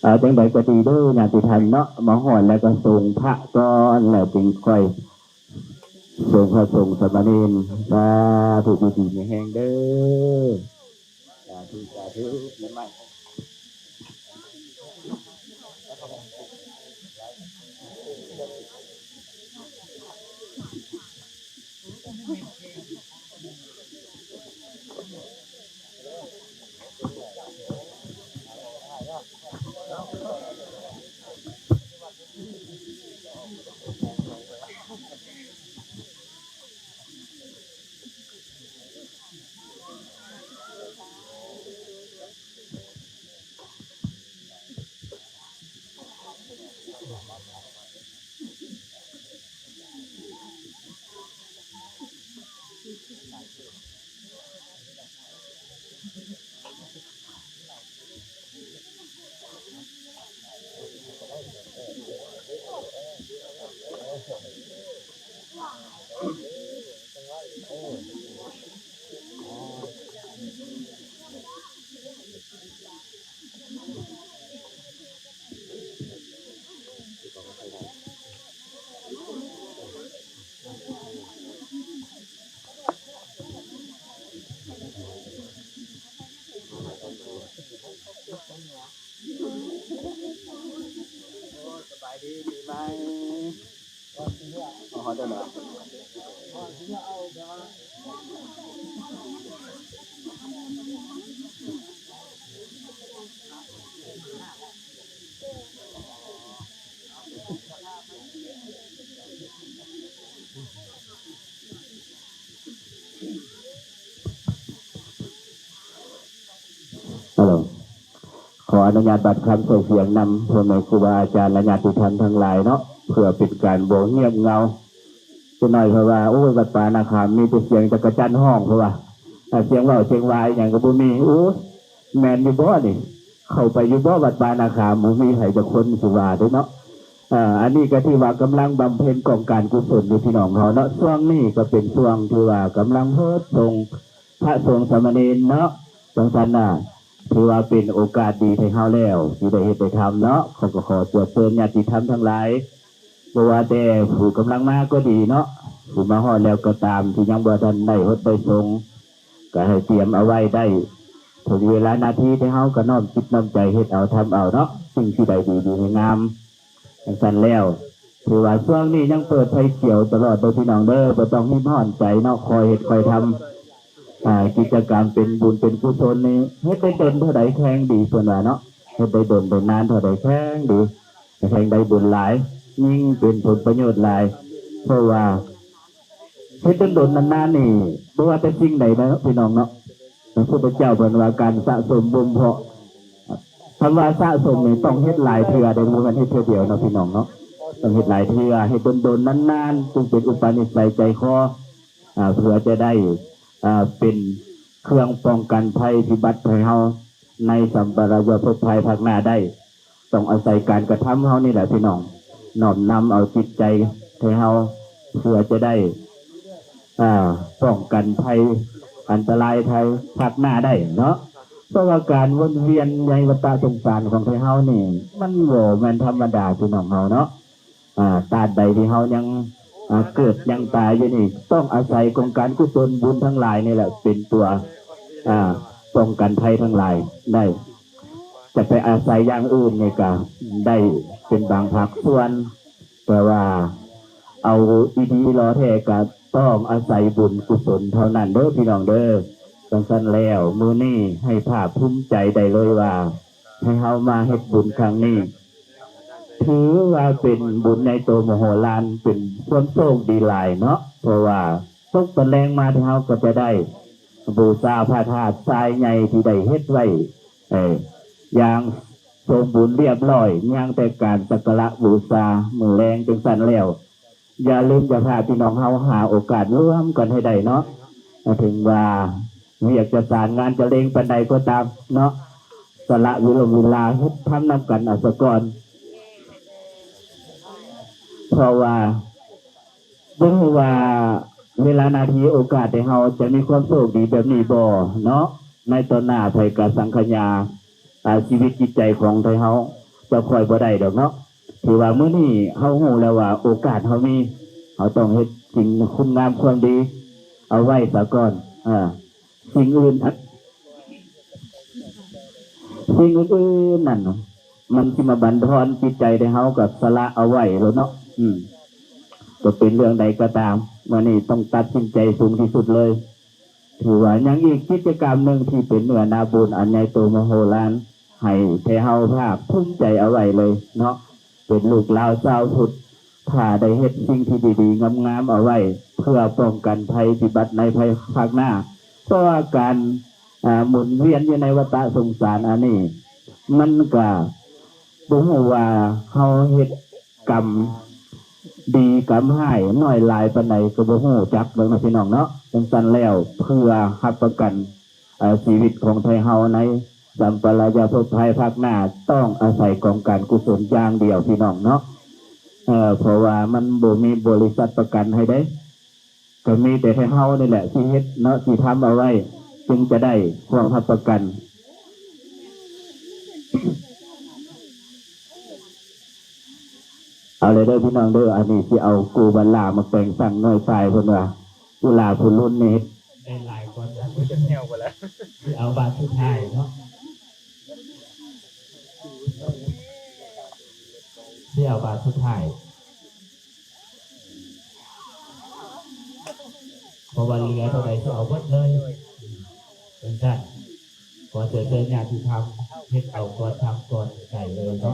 ເອົາ ຈັ່ງໃດກໍດີເດີ ຍາດຕິທຳເນາະ ມາຮອດແລ້ວກໍສົງພະກ່ອນ ແລ້ວຈຶ່ງຄ່ອຍສົງພະສົງສາມະເນນ ສາທຸ ຢູ່ດີມີແຮງເດີ ສາທຸ ສາທຸ ປີໃໝ່. ສະບາຍດີປີໃໝ່. ຮັລໂຫຼ ຂໍອະນຸຍາດບັດຄຳໃຊ້ສຽງນຳພໍ່ແມ່ຄູບາອາຈານ ແລະ ຍາດຕິທຳທັງຫຼາຍເນາະ ເພື່ອເປັນການບໍ່ງຽບເຫງົາ. ຈັກໜ້ອຍເຂົາວ່າ ໂອ້ຍ ວັດປ່ານາຄາມມີແຕ່ສຽງຈັກກະຈັນຮ້ອງ ເຂົາວ່າ ແຕ່ສຽງເວົ້າສຽງວ່າອີ່ຫຍັງກໍບໍ່ມີ. ໂອ້ຍ ແມ່ນຢູ່ບໍ່ນີ້? ເຂົ້າໄປຢູ່ບໍ່ວັດປ່ານາຄາມ? ບໍ່ມີໃຜຈັກຄົນຊິວ່າເດ້ເນາະ. ເອີ ອັນນີ້ກໍຖືວ່າກຳລັງບຳເພັນກອງການກຸສົນຢູ່ ພີ່ນ້ອງເຮົາເນາະ. ຊ່ວງນີ້ກໍເປັນຊ່ວງທີ່ວ່າກຳລັງເຮີດສົງພະສົງສາມະເນນເນາະ. ຈັ່ງຊັ້ນນະ ຖືວ່າເປັນໂອກາດດີໃຫ້ເຮົາແລ້ວ ທີ່ໄດ້ເຮັດໄດ້ທຳເນາະ. ເຂົາກໍຂໍຊວນເຊີນຍາດຕິທຳທັງຫຼາຍ ບໍ່ວ່າແຕ່ຜູ້ກຳລັງມາກໍດີເນາະ, ຜູ້ມາຮອດແລ້ວກໍຕາມ ທີ່ຍັງບໍ່ທັນໄດ້ຫົດໄດ້ສົງ ກໍໃຫ້ຕຽມເອົາໄວ້ໄດ້. ເຖິງເວລາໜ້າທີ່ແຕ່ເຮົາກໍນ້ອມຈິດນ້ອມໃຈເຮັດເອົາທຳເອົາເນາະ, ສິ່ງທີ່ໃດດີໆງາມໆ. ຈັ່ງຊັ້ນແລ້ວ ຖືວ່າຊ່ວງນີ້ຍັງເປີດໄຟຂຽວຕະຫຼອດເດີພີ່ນ້ອງເດີ, ບໍ່ຕ້ອງຮີບຮ້ອນໃຈເນາະ, ຄ່ອຍເຮັດຄ່ອຍທຳ. ອ່າ ກິດຈະກຳເປັນບຸນເປັນກຸສົນນີ້ ເຮັດໄດ້ດົນເທົ່າໃດແຮງດີ ເພິ່ນວ່າເນາະ, ເຮັດໄດ້ດົນໄດ້ນານເທົ່າໃດແຮງດີ. ແຮງໄດ້ບຸນຫຼາຍ ຍິ່ງເປັນຜົນປະໂຫຍດຫຼາຍ, ເພາະວ່າເຮັດດົນໆນານໆນີ້ ບໍ່ວ່າແຕ່ສິ່ງໃດເນາະ ພີ່ນ້ອງເນາະ, ພະພຸດທະເຈົ້າເພິ່ນວ່າການສະສົມບົ່ມເພາະ, ຄຳວ່າສະສົມນີ້ຕ້ອງເຮັດຫຼາຍເທື່ອເດ້, ບໍ່ແມ່ນເຮັດເທື່ອດຽວເນາະ ພີ່ນ້ອງເນາະ, ຕ້ອງເຮັດຫຼາຍເທື່ອ ເຮັດດົນໆນານໆ ຈຶ່ງເປັນອຸປະນິໄສໃຈຄໍ ອ່າ ເພື່ອຈະໄດ້ ອ່າ ເປັນເຄື່ອງປ້ອງກັນໄພພິບັດໃຫ້ເຮົາໃນສຳປະລາຍະພົບພາຍພາກໜ້າໄດ້. ຕ້ອງອາໄສການກະທຳເຮົານີ້ແຫຼະ ພີ່ນ້ອງ, ນ້ອມນຳເອົາຈິດໃຈໃຫ້ເຮົາ ເພື່ອຈະໄດ້ ອ່າ ປ້ອງກັນໄພອັນຕະລາຍພາຍພາກໜ້າໄດ້ເນາະ. ເພາະວ່າການວົນວຽນໃນວັດຕະສົງສານຂອງໄທເຮົານີ້ ມັນບໍ່ແມ່ນທຳມະດາ ພີ່ນ້ອງເຮົາເນາະ. ອ່າ ຕາບໃດທີ່ເຮົາຍັງ ອ່າ ເກີດຍັງຕາຍຢູ່ນີ້ ຕ້ອງອາໄສກອງການກຸສົນບຸນທັງຫຼາຍນີ້ແຫຼະ ເປັນຕົວ ອ່າ ປ້ອງກັນໄພທັງຫຼາຍໄດ້. ຈະໄປອາໄສຢ່າງອື່ນນີ້ກະໄດ້ເປັນບາງພາກສ່ວນ, ແຕ່ວ່າເອົາອີ່ດີອີ່ຫຼໍແທ້ກະຕ້ອງອາໄສບຸນກຸສົນເທົ່ານັ້ນເດີ ພີ່ນ້ອງເດີ. ຈັ່ງຊັ້ນແລ້ວ ມື້ນີ້ໃຫ້ພາກພູມໃຈໄດ້ເລີຍວ່າ ໃຫ້ເຮົາມາເຮັດບຸນຄັ້ງນີ້ ຖືວ່າເປັນບຸນໃຫຍ່ໂຕມະໂຫລານ, ເປັນຄວາມໂຊກດີຫຼາຍເນາະ, ເພາະວ່າຕົກຕອນແລງມາທີ່ເຮົາກໍຈະໄດ້ບູຊາພະທາດຊາຍໃຫຍ່ທີ່ໄດ້ເຮັດໄວ້ ເອີ ຢ່າງສົມບູນລຽບລ້ອຍ, ຍັງແຕ່ການສັກກາລະບູຊາມື້ແລງ. ຈັ່ງຊັ້ນແລ້ວ ຢ່າລືມ ຢ່າພາດ ພີ່ນ້ອງເຮົາຫາໂອກາດລວມກັນໃຫ້ໄດ້ເນາະ, ເຖິງວ່າວຽກຈະສານງານຈະເລັ່ງປານໃດກໍຕາມເນາະ, ສະຫຼະເວລົງເວລາເຮັດທຳນຳກັນເອົາສາກ່ອນ. ເພາະວ່າບໍ່ຮູ້ວ່າເວລາໜ້າທີ່ໂອກາດໃດເຮົາຈະມີຄວາມໂຊກດີແບບນີ້ບໍ່ເນາະ, ໃນຕອນໜ້າໃຜກະສັງຂະຍາ ອ່າ ຊີວິດຈິດໃຈຂອງໄທເຮົາຈະຄ່ອຍບໍ່ໄດ້ດອກເນາະ. ຖືວ່າມື້ນີ້ເຮົາຮູ້ແລ້ວວ່າໂອກາດເຮົາມີ, ເຮົາຕ້ອງເຮັດສິ່ງຄຸນງາມຄວາມດີເອົາໄວ້ສາກ່ອນ. ເອີ ສິ່ງອື່ນ ສິ່ງອື່ນໆນັ້ນ ມັນຊິມາບັນທອນຈິດໃຈໃດເຮົາກໍສະຫຼະເອົາໄວ້ໂລດເນາະ. ອືມ ຈະເປັນເລື່ອງໃດກໍຕາມ ມື້ນີ້ຕ້ອງຕັດສິນໃຈສູງທີ່ສຸດເລີຍ. ຖືວ່າຍັງອີກກິດຈະກຳໜຶ່ງທີ່ເປັນເນື້ອນາບຸນອັນໃຫຍ່ໂຕມະໂຫລານ ໃຫ້ແຕ່ເຮົາພາກພູມໃຈເອົາໄວ້ເລີຍເນາະ. ເປັນລູກຫຼານຊາວພຸດ ຖ້າໄດ້ເຮັດສິ່ງທີ່ດີໆງາມໆເອົາໄວ້ ເພື່ອປ້ອງກັນໄພພິບັດໃນໄພພາກໜ້າ. ເພາະວ່າການ ອ່າ ໝູນວຽນຢູ່ໃນວັດຕະສົງສານອັນນີ້ ມັນກະບໍ່ຮູ້ວ່າເຮົາເຮັດກຳດີກຳຮ້າຍນ້ອຍຫຼາຍປານໃດ ກໍບໍ່ຮູ້ຈັກດອກເນາະ ພີ່ນ້ອງເນາະ. ຈັ່ງຊັ້ນແລ້ວ ເພື່ອຮັບປະກັນ ເອີ ຊີວິດຂອງໄທເຮົາໃນສຳປະລາຍະພົບພາຍພາກໜ້າ ຕ້ອງອາໄສກອງການກຸສົນຢ່າງດຽວ ພີ່ນ້ອງເນາະ. ເອີ ເພາະວ່າມັນບໍ່ມີບໍລິສັດປະກັນໃຫ້ເດ້ ກໍມີແຕ່ໄທເຮົານີ້ແຫຼະທີ່ເຮັດເນາະ ທີ່ທຳເອົາໄວ້ ຈຶ່ງຈະໄດ້ພວກຮັບປະກັນ. ເອົາເລີຍເດີພີ່ນ້ອງເດີ ອັນນີ້ຊິເອົາກູບາລາມາແປງສັງໜ່ວຍປາຍ ເພິ່ນວ່າ ຜູ້ຫຼ້າຜູ້ລຸນນີ້ເຮັດໄດ້ຫຼາຍກ່ອນ ເອົາບາດສຸດທ້າຍເນາະ ຊິເອົາບາດສຸດທ້າຍ ເພາະວ່າເຫຼືອເທົ່າໃດຊິເອົາເບິດເລີຍ ເປັນຊັ້ນ. ຂໍເຊີນຍາດຕິທຳ ເຮັດເອົາກ່ອນ ທຳກ່ອນ ໄດ້ເລີຍເນາະ.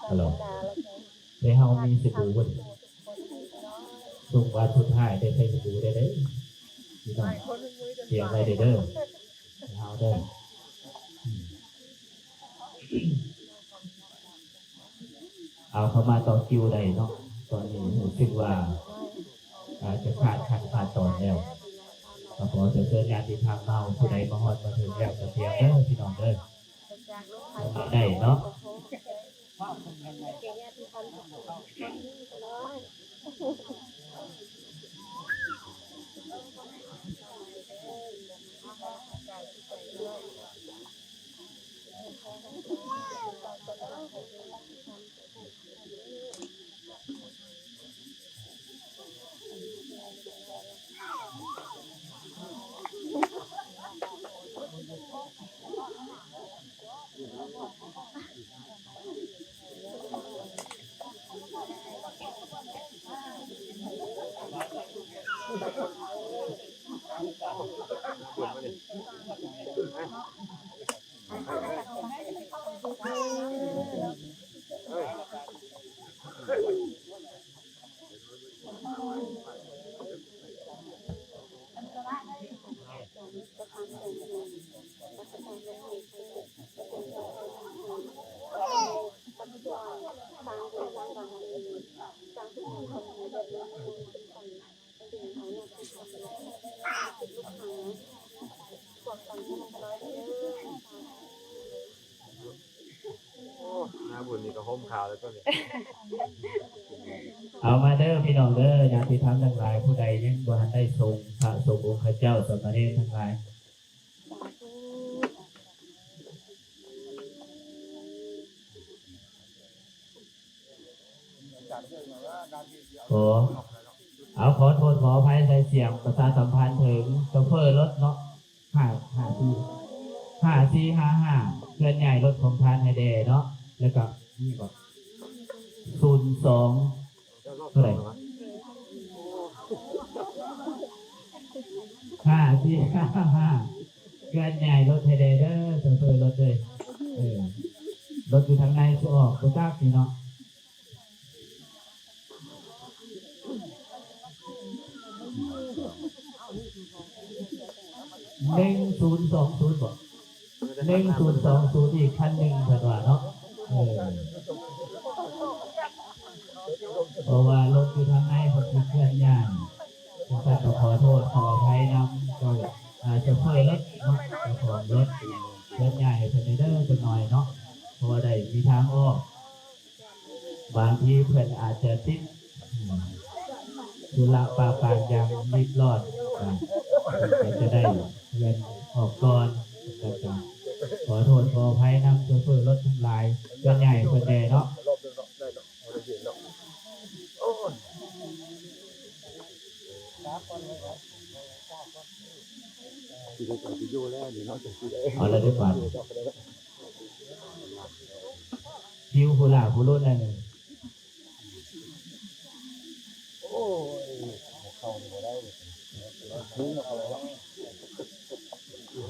ຮາໂຫຼ ແຕ່ເຮົາມີສະບູເບິດ ສຸກວັນສຸດທ້າຍໄດ້ໃຊ້ສະບູໄດ້ເດີ ພີ່ນ້ອງ ຕຽມໄວ້ເດີ ເຮົາເດີ. ເອົາເຂົ້າມາຕໍ່ຄິວໄດ້ເນາະ ຕອນນີ້ຮູ້ສຶກວ່າ ອາດຈະຂາດຂັ້ນຂາດຕອນແລ້ວ ກໍຂໍເຊີນຍາດຕິທຳເຮົາ ຜູ້ໃດມາຮອດມາເຖິງແລ້ວກໍຕຽມເດີ ພີ່ນ້ອງເດີ ໄດ້ເນາະ. ໂອ້ ໜ້າບຸນນີ້ກໍຫົ່ມຂາວແລ້ວຕົວນີ້. ເອົາມາເດີພີ່ນ້ອງເດີ ຍາດຕິທຳທັງຫຼາຍ ຜູ້ໃດຍັງບໍ່ທັນໄດ້ສົງພະສົງອົງຂະເຈົ້າ ສາມະເນນທັງຫຼາຍ. ຂໍ ເອົາ ຂໍໂທດຂໍອະໄພໃສ່ສຽງ ປະຊາສຳພັນເຖິງໂຊເຟີລົດເນາະ ຫ້າ ຫ້າສີ່ ຫ້າສີ່ຫ້າຫ້າ ເຄື່ອນຍ້າຍລົດຂອງທ່ານໃຫ້ແດ່ເນາະ ແລ້ວກໍມີບໍ່ ສູນສອງ ເທົ່າໃດ ຫ້າສີ່ຫ້າຫ້າ ເຄື່ອນຍ້າຍລົດໃຫ້ແດ່ເດີ ໂຊເຟີລົດເອີຍ ເອີ ລົດຢູ່ທາງໃນຄືອອກບໍ່ຈັກນີ້ເນາະ. ໜຶ່ງສູນສອງສູນບໍ ໜຶ່ງສູນສອງສູນ ອີກຄັນໜຶ່ງເພິ່ນວ່າເນາະ ເອີ ເພາະວ່າລົດຢູ່ທາງໃນເພິ່ນຊິເຄື່ອນຍ້າຍ ຈັ່ງຊັ້ນກໍຂໍໂທດຂໍອະໄພນຳເຈົ້າ ເອີ ໂຊເຟີລົດເນາະ ເຈົ້າຂອງລົດ ເຄື່ອນຍ້າຍໃຫ້ເພິ່ນແດ່ເດີຈັກໜ່ອຍເນາະ ເພາະວ່າໄດ້ມີທາງອອກ. ບາງທີເພິ່ນອາດຈະຕິດ ອືມ ທຸລະປະການຢ່າງລີບລອດ ກໍ ກໍຈະໄດ້ເລື່ອນອອກກ່ອນ ກໍຈະຂໍໂທດຂໍອະໄພນຳໂຊເຟີລົດທັງຫຼາຍ ສ່ວນໃຫຍ່ເພິ່ນແດ່ເນາະ. ເອົາລະເດີບາດນີ້ ຫິວພຸລາຜູ້ລຸ້ນນັ້ນ. ໂອ້ຍ ເຂົ້າບໍ່ໄດ້ເລີຍ ເຂົ້າບໍ່ໄດ້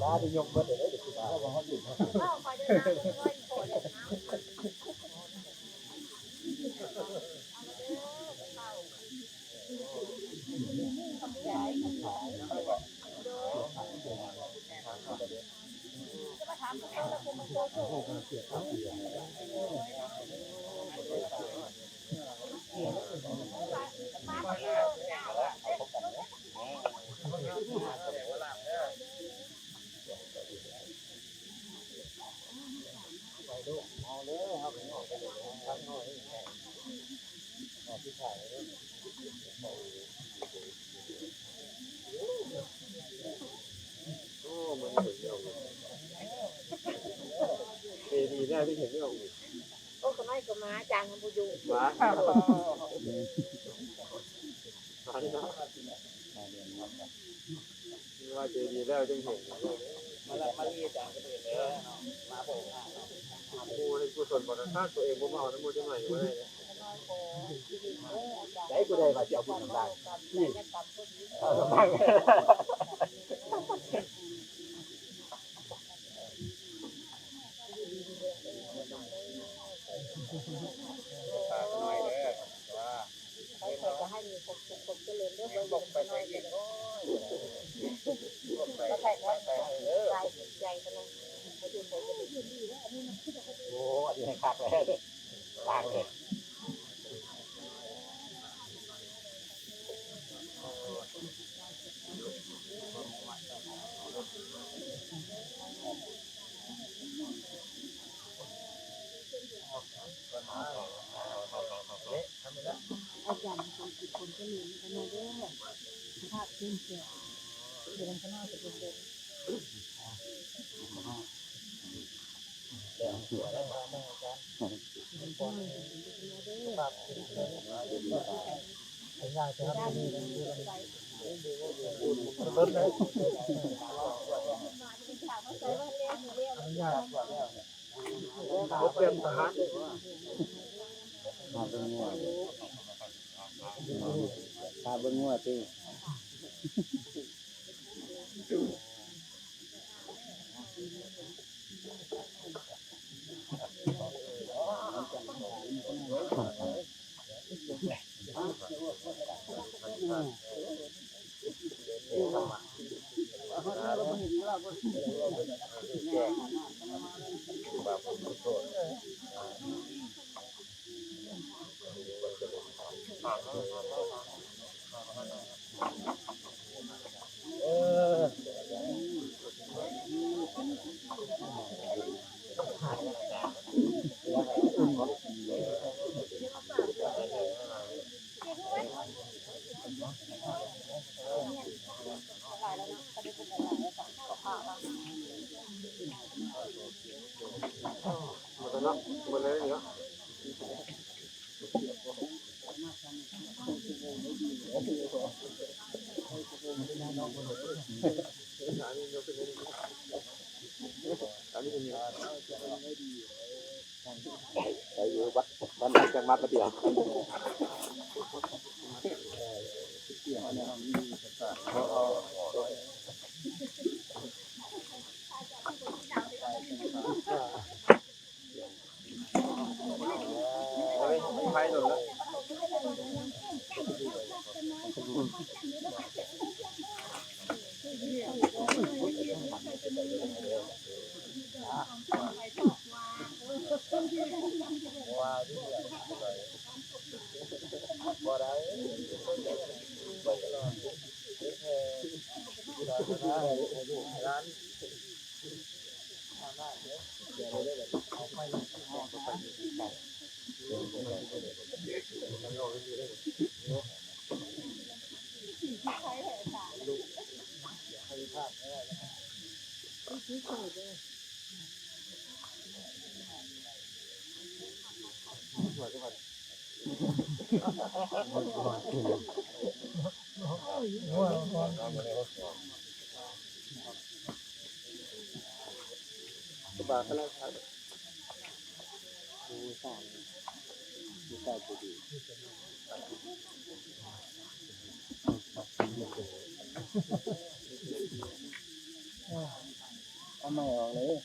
ລາໄປຍົກເບິດເລີຍເດ້ ເຂົ້າໄປເດີນາງເດີນນ້ອຍໂພດເລີຍນະ. ໂອ້ ມັນເຫັນແລ້ວ ເຈດີແລ້ວທີ່ເຫັນແລ້ວ. ໂອ້ ຂ້ານ້ອຍກໍມາ ຈາງມັນບໍ່ຢູ່ ມາ ມາເນາະ ວ່າເຈດີແລ້ວຈຶ່ງເຫັນ ມາລະ ມາລີຈາງຄົນອື່ນແລ້ວເນາະ ມາບໍ່ຫາເນາະ ຜູ້ເຮັດກຸສົນບໍ່ທັນຊາດ ຕົວເອງບໍ່ມາເອົານ້ຳມົນຈັກໜ່ອຍກໍບໍ່ໄດ້ເດ້. ໃດຜູ້ໃດວ່າຊິເອົາບຸນນຳຫຼານ ນີ້ ເອົານຳຫຼານ. ໂອ້ ອັນນີ້ໃຫ້ຄັກເລີຍ ລ້າງເລີຍ. ອາຈານເປັນຄົນຈະເລີນໄປໜ່ອຍເດີ ສະພາບເປັນແບບເດີນຂະໜາດເປັນເດີນ. ຫາເບິ່ງງົວ ຫາເບິ່ງງົວຕິ. ໄປຢູ່ວັດ ວັດນັ້ນຈັກມັດມາດຽວ. ເອົາໃໝ່ອອກເລີຍ.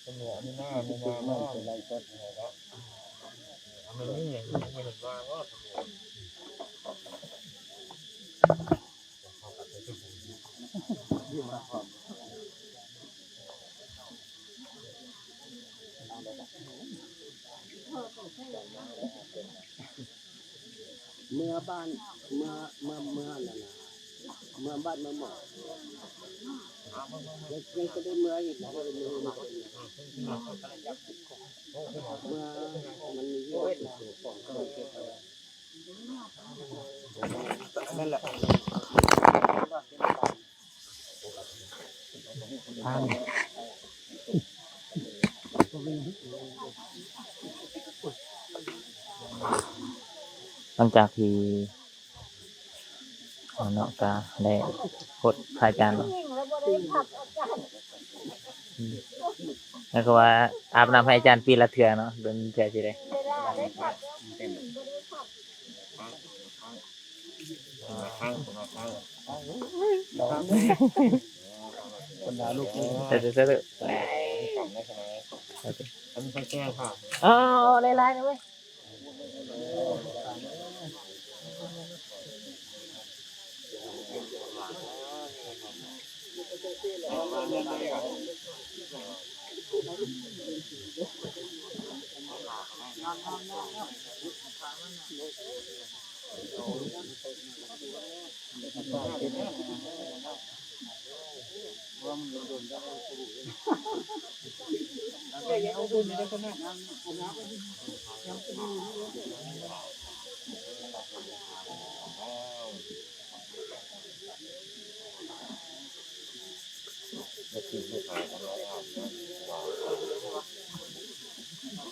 ສະໝວນນີ້ນາ ແມ່ນວ່າເນາະ ເປັນໄລສົດເນາະ ເອົາໃໝ່ນີ້ ຍັງບໍ່ເຫັນວ່າເນາະ ສະໝວນ. ເມືອບ້ານ ເມືອ ເມືອ ເມືອນັ້ນນະ ເມືອບ້ານເມືອໝໍ ຍັງ ຍັງຈະໄດ້ເມືອອີກນະ ເມືອ ມັນມີວຽກຢູ່ ແມ່ນແຫຼະ ຫຼັງຈາກທີ່ ເນາະ ກະໄດ້ຫົດພະອາຈານເນາະ ອືມ ແລ້ວກໍວ່າອາບນ້ຳໃຫ້ອາຈານປີລະເທື່ອເນາະ ເບິ່ງເທື່ອຊິໄດ້ ເອີ ເອີ ເອີ ເອົາຫຼາຍໆເດີ.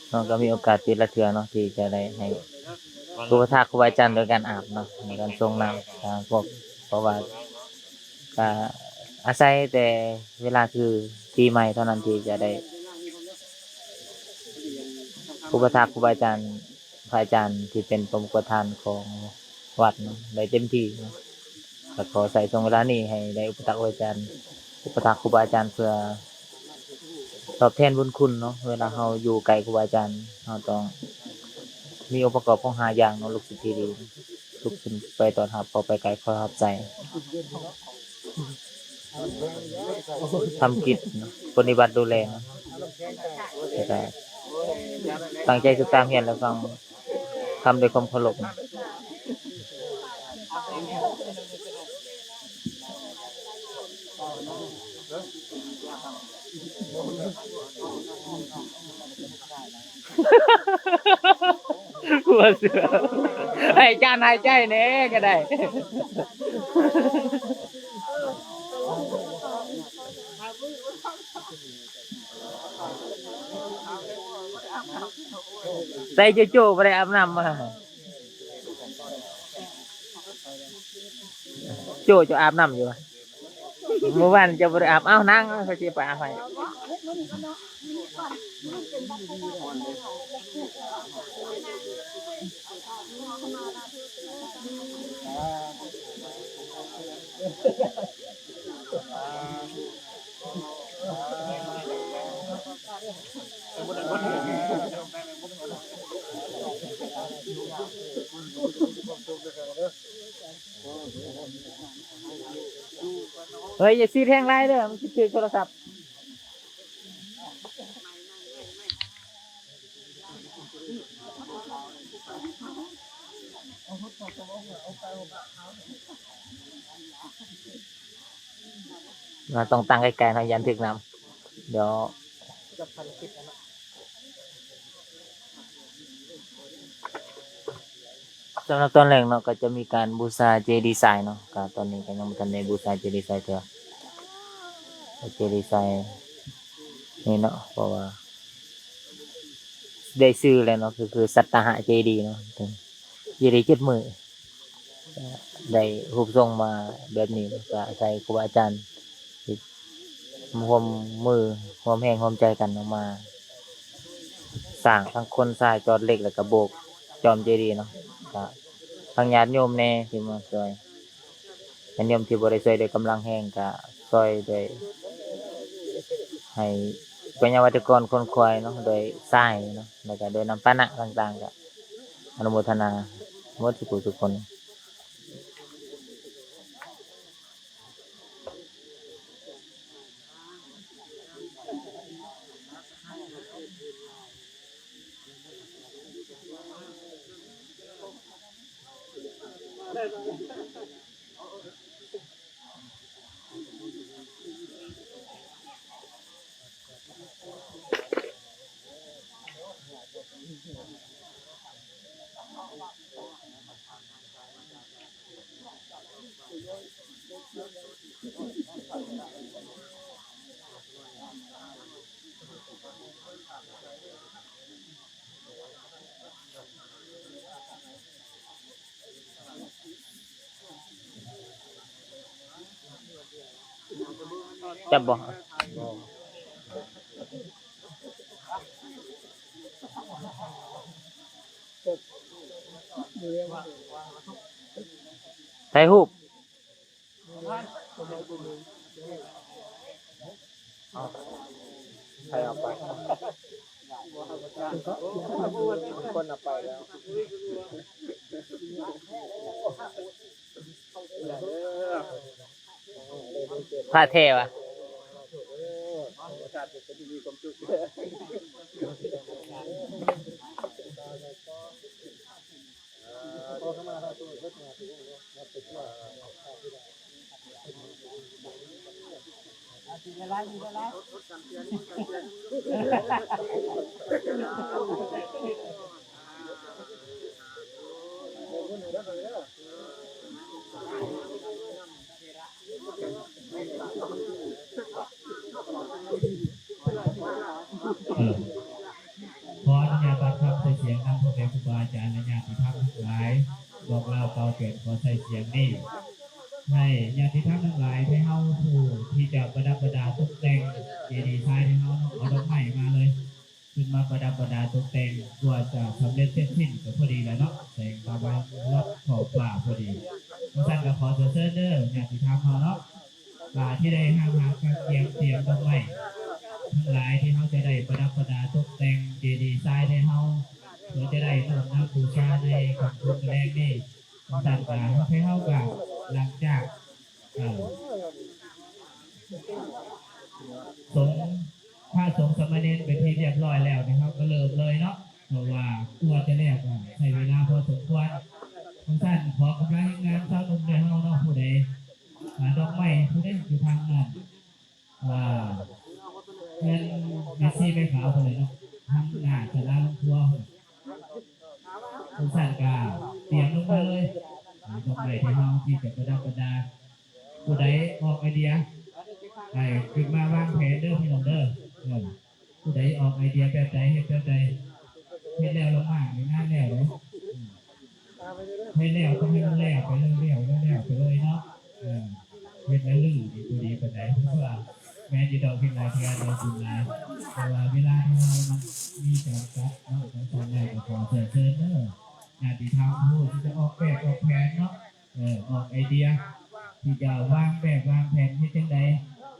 ເຮົາກໍມີໂອກາດປີລະເທື່ອເນາະ ທີ່ຈະໄດ້ໃຫ້ອຸປະຖາກຄູບາອາຈານໂດຍການອາບເນາະ ໃນການສົ່ງນ້ຳ ທາງພວກ ເພາະວ່າ ກະອາໄສແຕ່ເວລາຄືປີໃໝ່ເທົ່ານັ້ນທີ່ຈະໄດ້ອຸປະຖາກຄູບາອາຈານ ພະອາຈານທີ່ເປັນປະມຸກປະທານຂອງວັດເນາະ ໄດ້ເຕັມທີ່ເນາະ ແລະ ຂໍໃຊ້ຊ່ວງເວລານີ້ໃຫ້ໄດ້ອຸປະຖາກຄູບາອາຈານ ອຸປະຖາກຄູບາອາຈານເພື່ອຕອບແທນບຸນຄຸນເນາະ ເວລາເຮົາຢູ່ໃກ້ຄູບາອາຈານ ເຮົາຕ້ອງມີອົງປະກອບຂອງຫ້າຢ່າງເນາະ ລຸກຂຶ້ນທີ່ດີ ລຸກຂຶ້ນໄປຕ້ອນຮັບ ເຂົ້າໄປໃກ້ຂໍຮັບໃຊ້ ທຳກິດເນາະ ປະຕິບັດດູແລເນາະ ແລ້ວກະຕັ້ງໃຈສຶກສາຮຽນ ແລະ ຟັງທຳດ້ວຍຄວາມເຄົາລົບເນາະ. ກົວເສືອ ໃຫ້ອາຈານຫາຍໃຈແດ່ກໍໄດ້ ໃສ່ໂຈໂຈ້ບໍ່ໄດ້ອາບນ້ຳມາ. ໂຈ້ ເຈົ້າອາບນ້ຳຢູ່ຫວາ? ມື້ວານເຈົ້າບໍ່ໄດ້ອາບ. ເອົ້າ ນັ່ງ ຂ້ອຍຊິໄປອາບໃຫ້. ເຮີ້ຍ ຢ່າສີດແຮງຫຼາຍເດີ ມັນຊິຖືກໂທລະສັບ. ເຮົາຕ້ອງຕັ້ງໄກໆເນາະ ຢ້ານຖືກນ້ຳ. ດຽວ ກັບພັນກິດເນາະ. ສຳລັບຕອນແລກເນາະ ກໍຈະມີການບູຊາເຈດີຊາຍເນາະ, ກໍຕອນນີ້ກໍຍັງບໍ່ທັນໄດ້ບູຊາເຈດີຊາຍເທື່ອ. ເຈດີຊາຍນີ້ເນາະ ເພາະວ່າໄດ້ຊື່ແລ້ວເນາະ ກໍຄືສັດຕະຫະເຈດີເນາະ, ເຈດີເຈັດມື້ ໄດ້ຮູບຊົງມາແບບນີ້ ກໍອາໄສຄູບາອາຈານ ຮ່ວມມືຮ່ວມແຮງຮ່ວມໃຈກັນເນາະ ມາສ້າງທັງຄົນຊາຍຈອດເຫຼັກ ແລ້ວກະໂບກຈອມເຈດີເນາະ. ກະທັງຍາດໂຍມແດ່ທີ່ມາຊ່ວຍ, ຍາດໂຍມທີ່ບໍ່ໄດ້ຊ່ວຍດ້ວຍກຳລັງແຮງ ກະຊ່ວຍດ້ວຍໃຫ້ໄວຍາວັດຖຸກອນຂົນຂວາຍເນາະ, ດ້ວຍຊາຍເນາະ, ແລ້ວກະດ້ວຍນ້ຳປານະຕ່າງໆ ກະອະນຸໂມທະນາໝົດທຸກຜູ້ທຸກຄົນ. ຈັບບໍ່? ຖ່າຍຮູບ. ໃຜເອົາໄປ? ມີຄົນເອົາໄປແລ້ວ. ພະແທ້ວະ. ຂໍອະນຸຍາດຕັດຄຳໃສ່ສຽງນຳພໍ່ແມ່ຄູບາອາຈານ ແລະ ຍາດຕິທຳທັງຫຼາຍ, ບອກລາວກ່າວເຕືອນຂໍໃຊ້ສຽງນີ້ ໃຫ້ຍາດຕິທຳທັງຫຼາຍ ໃຫ້ເຮົາຜູ້ທີ່ຈະປະດັບປະດາຕົກແຕ່ງເຈດີຊາຍໃຫ້ເຮົາເນາະ, ເອົາດອກໄມ້ມາເລີຍ. ຂຶ້ນມາປະດັບປະດາຕົກແຕ່ງ ກວ່າຈະສຳເລັດເສັດສິ້ນກໍພໍດີແລ້ວເນາະ, ແສງຕາວັນລັດຂອບຟ້າພໍດີ. ຈັ່ງຊັ້ນກໍຂໍເຊີນເດີຍາດຕິທຳເຮົາເນາະ ວ່າທີ່ໄດ້ຫ້າມຫາກກະກຽມຕຽມດອກໄມ້ທັງຫຼາຍ ທີ່ເຮົາຈະໄດ້ປະດັບປະດາຕົກແຕ່ງເຈດີຊາຍໃຫ້ເຮົາ ເພື່ອຈະໄດ້ນ້ອມນຳບູຊາໃນຄ່ຳຄືນມື້ແລງນີ້. ຈັ່ງຊັ້ນກໍໃຫ້ເຮົາກໍຫຼັງຈາກ ເອີ ສົງ ພະສົງສາມະເນນເປັນທີ່ລຽບຮ້ອຍແລ້ວນີ້ ເຮົາກໍເລີ່ມເລີຍເນາະ, ເພາະວ່າກວ່າຈະແລ້ວກໍໃຊ້ເວລາພໍສົມຄວນ. ຈັ່ງຊັ້ນຂໍກຳລັງແຮງງານຊາວໜຸ່ມໃນເຮົາເນາະ, ຜູ້ໃດ ອາ ດອກໄມ້ຜູ້ໃດຢູ່ທາງນັ້ນ ອາ ເຮືອນແມ່ຊີແມ່ຂາວພຸ້ນແຫຼະເນາະ, ທາງໜ້າສາລາໂຮງຄົວພຸ້ນ. ຈັ່ງຊັ້ນກະຕຽມລົງມາເລີຍ ດອກໄມ້ທີ່ເຮົາທີ່ຈະປະດັບປະດາ. ຜູ້ໃດອອກໄອເດຍ ໃຫ້ຂຶ້ນມາວາງແຜນເດີພີ່ນ້ອງເດີ. ເອີ ຜູ້ໃດອອກໄອເດຍແບບໃດ ເຮັດແບບໃດ ເຮັດແລ້ວລະໝ້າງ ງານແລ້ວເດ້. ເຮັດແລ້ວຕ້ອງໃຫ້ມັນແລ້ວໄປເລີຍ ແລ້ວ ແລ້ວ ແລ້ວໄປເລີຍເນາະ. ເອີ ເຮັດແລ້ວລຶ້ງນີ້ບໍ່ດີປານໃດ ເພາະວ່າແມ່ນຢູ່ດອກ ເຮັດຫຼາຍເທື່ອໄດ້ບຸນຫຼາຍ ແຕ່ວ່າເວລາທີ່ເຮົາມັນມີຈຳກັດເນາະ. ຈັ່ງຊັ້ນແລ້ວກໍຂໍເຊີນເດີຍາດຕິທຳຜູ້ທີ່ຈະອອກແບບອອກແຜນເນາະ, ເອີ ອອກໄອເດຍທີ່ຈະວາງແບບວາງແຜນເຮັດຈັ່ງໃດ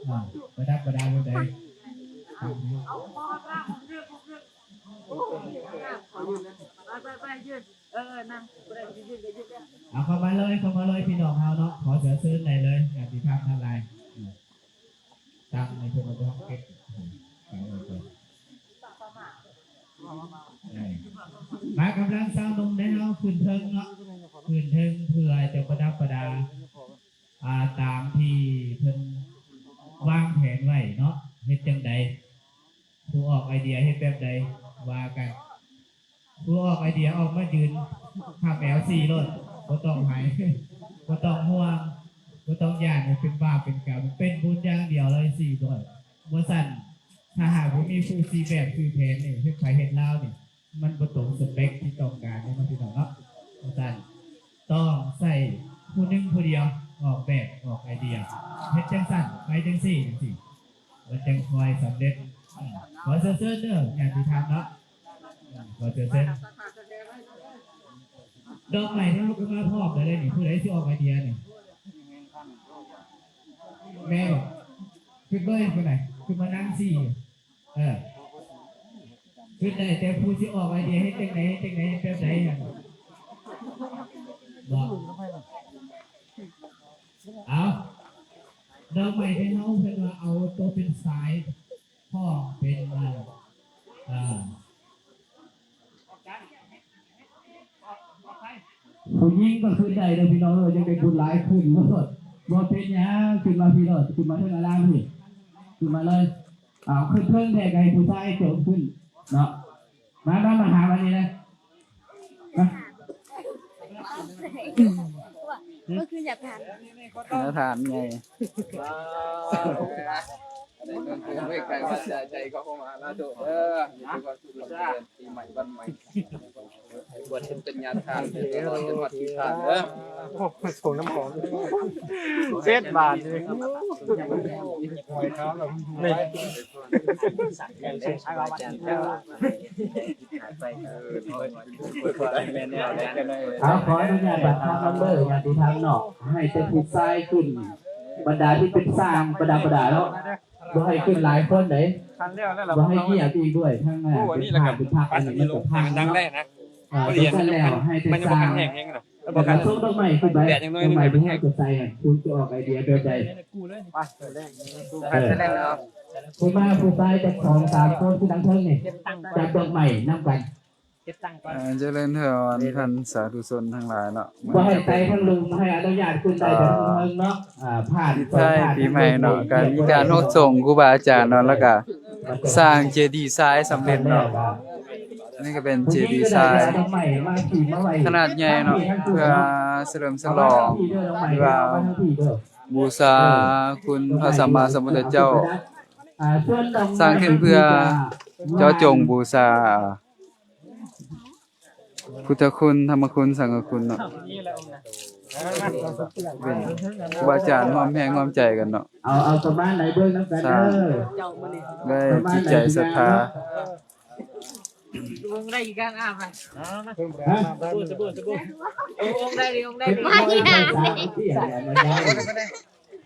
ເອີ ປະດັບປະດາແບບໃດ. ເອົາ ໄປ ໄປ ໄປ ຢືນ ເອີ ນັ່ງ ຜູ້ໃດຊິຢືນກໍຢືນ. ເອົາ ເຂົ້າມາເລີຍ ເຂົ້າມາເລີຍ ພີ່ນ້ອງເຮົາເນາະ, ຂໍເຊີນໄດ້ເລີຍ ຍາດຕິທຳທັງຫຼາຍ. ອືມ ຕັ້ງໃຫ້ເພິ່ນເອົາໄປເກັບ ເອົາໄວ້ກ່ອນ. ເອີ ມາ ກຳລັງຊາວໜຸ່ມໃນເຮົາຂຶ້ນເທິງເນາະ, ຂຶ້ນເທິງເພື່ອຈະປະດັບປະດາ ອາ ຕາມທີ່ເພິ່ນວາງແຜນໄວ້ເນາະ. ເຮັດຈັ່ງໃດ? ຜູ້ອອກໄອເດຍເຮັດແບບໃດ? ວ່າກັນ. ຜູ້ອອກໄອເດຍອອກມາຢືນຄ້ຳ ແມວສີ່ໂລດ ບໍ່ຕ້ອງໃຫ້ ບໍ່ຕ້ອງຫ່ວງ ບໍ່ຕ້ອງຢ້ານວ່າເປັນບາບເປັນກຳ ເປັນບຸນຢ່າງດຽວເລີຍສີ່ໂລດ. ບໍ່ຊັ້ນ ຖ້າຫາກບໍ່ມີຜູ້ຊີ້ແບບຊີ້ແຜນນີ້ ເຮັດໄປເຮັດລາວນີ້ ມັນບໍ່ຕົງສະເປັກທີ່ຕ້ອງການເດ້ເນາະ ພີ່ນ້ອງເນາະ. ວ່າຊັ້ນ ຕ້ອງໃຊ້ຜູ້ໜຶ່ງຜູ້ດຽວ ອອກແບບ ອອກໄອເດຍ ເຮັດຈັ່ງຊັ້ນ ໄປຈັ່ງຊີ້ ຈັ່ງຊີ້ ມັນຈັ່ງຄ່ອຍສຳເລັດ. ອືມ ຂໍເຊີນເດີ ຍາດຕິທຳເນາະ. ອືມ ຂໍເຊີນ ດອກໄມ້ທີ່ເຮົາກໍມາພ້ອມແລ້ວເດ້ນີ້ ຜູ້ໃດຊິອອກໄອເດຍນີ້? ແມ່ນບໍ່? ຂຶ້ນເບິ່ງຜູ້ໃດ ຂຶ້ນມານັ່ງຊີ້. ເອີ ຄິດໄດ້ແຕ່ຜູ້ຊິອອກໄອເດຍເຮັດຈັ່ງໃດ ເຮັດຈັ່ງໃດ ເຮັດແບບໃດຫັ້ນ ເນາະ. ເອົາ ດອກໄມ້ໃຫ້ເຮົາ ເພິ່ນວ່າເອົາໂຕເປັນຊາຍ ພ້ອມເປັນ ເອີ ເອີ ຜູ້ຍິງກໍຂຶ້ນໄດ້ເດີພີ່ນ້ອງເອີຍ ຢາກໄດ້ບຸນຫຼາຍຂຶ້ນໂລດ ບໍ່ເປັນຫຍັງ ຂຶ້ນມາພີ້ໂລດ ຂຶ້ນມາເທິງອາລາມພີ້ ຂຶ້ນມາເລີຍ. ອ້າວ ຂຶ້ນເທິງແທ້ກໍໃຫ້ຜູ້ຊາຍຈົງຂຶ້ນເນາະ. ມາ ມາ ມາຫາມານີ້ນະ ມາ ກໍຄືຢາກຖາມ ແນວຖາມໃຫຍ່ ໄດ້ເງິນເດືອນເວກໄກວ່າຈະໃຈເຂົາມາລາໂດເດີ ມີຄວາມສຸກຄວາມຈະເລີນ ປີໃໝ່ວັນໃໝ່ ໃຫ້ບວດເປັນຍາທານ ໃຫ້ຕະຫຼອດຈົນຮອດທີ່ທ່ານເດີ. ໂອ້ ສົ່ງນ້ຳຫອມ ເຈັດບາດນີ້ ນີ້ ເອົາ ຂໍອະນຸຍາດບັດທາງນຳເດີ ຍາດຕິທຳເນາະ ໃຫ້ແຕ່ຜູ້ຊາຍຂຶ້ນ ບັນດາທີ່ເປັນຊ່າງປະດັບປະດາເນາະ ບໍ່ໃຫ້ຂຶ້ນຫຼາຍຄົນເດ້ ບໍ່ໃຫ້ງຽບອີກດ້ວຍ ທາງໜ້າເປັນພາບເປັນພັກ ອັນນີ້ມັນກໍພັງເນາະ. ເອີ ເປັນຊັ້ນແລ້ວ ໃຫ້ແຕ່ຊ່າງ ແລ້ວກໍສົ່ງດອກໄມ້ຂຶ້ນໄປ ດອກໄມ້ທີ່ເຮົາຈະໃສ່ຫັ້ນ ຄຸນຈະອອກໄອເດຍແບບໃດ? ເອີ ຜູ້ມາຜູ້ຊາຍຈັກສອງສາມຄົນ ຄືທາງເທິງນີ້ ຈັບດອກໄມ້ນຳກັນ. ເອີ ຈະເລີນພອນທ່ານສາທຸຊົນທັງຫຼາຍເນາະ ບໍ່ໃຫ້ໄຕ່ທາງລຸ່ມ ໃຫ້ອະນຸຍາດຂຶ້ນໄດ້ແຕ່ທາງເທິງເນາະ. ທີ່ໄທປີໃໝ່ເນາະ ກະມີການຮົບສົງຄູບາອາຈານເນາະ ແລ້ວກະສ້າງເຈດີຊາຍສຳເລັດເນາະ. ນີ້ກໍເປັນເຈດີຊາຍຂະໜາດໃຫຍ່ເນາະ ເພື່ອສະເຫຼີມສະຫຼອງ ຫຼືວ່າບູຊາຄຸນພະສຳມາສຳພຸດທະເຈົ້າ ສ້າງຂຶ້ນເພື່ອເຈາະຈົງບູຊາ ພຸດທະຄຸນ ທຳມະຄຸນ ສັງຄະຄຸນເນາະ ເປັນຄູບາອາຈານຮ່ວມແຮງຮ່ວມໃຈກັນເນາະ ເອົາ ເອົາປະມານໃດເບິ່ງນຳກັນເດີ ສ້າງດ້ວຍຈິດໃຈສັດທາ ສະບູ່ ສະບູ່ ສະບູ່ ອົງໃດດີ ອົງໃດດີ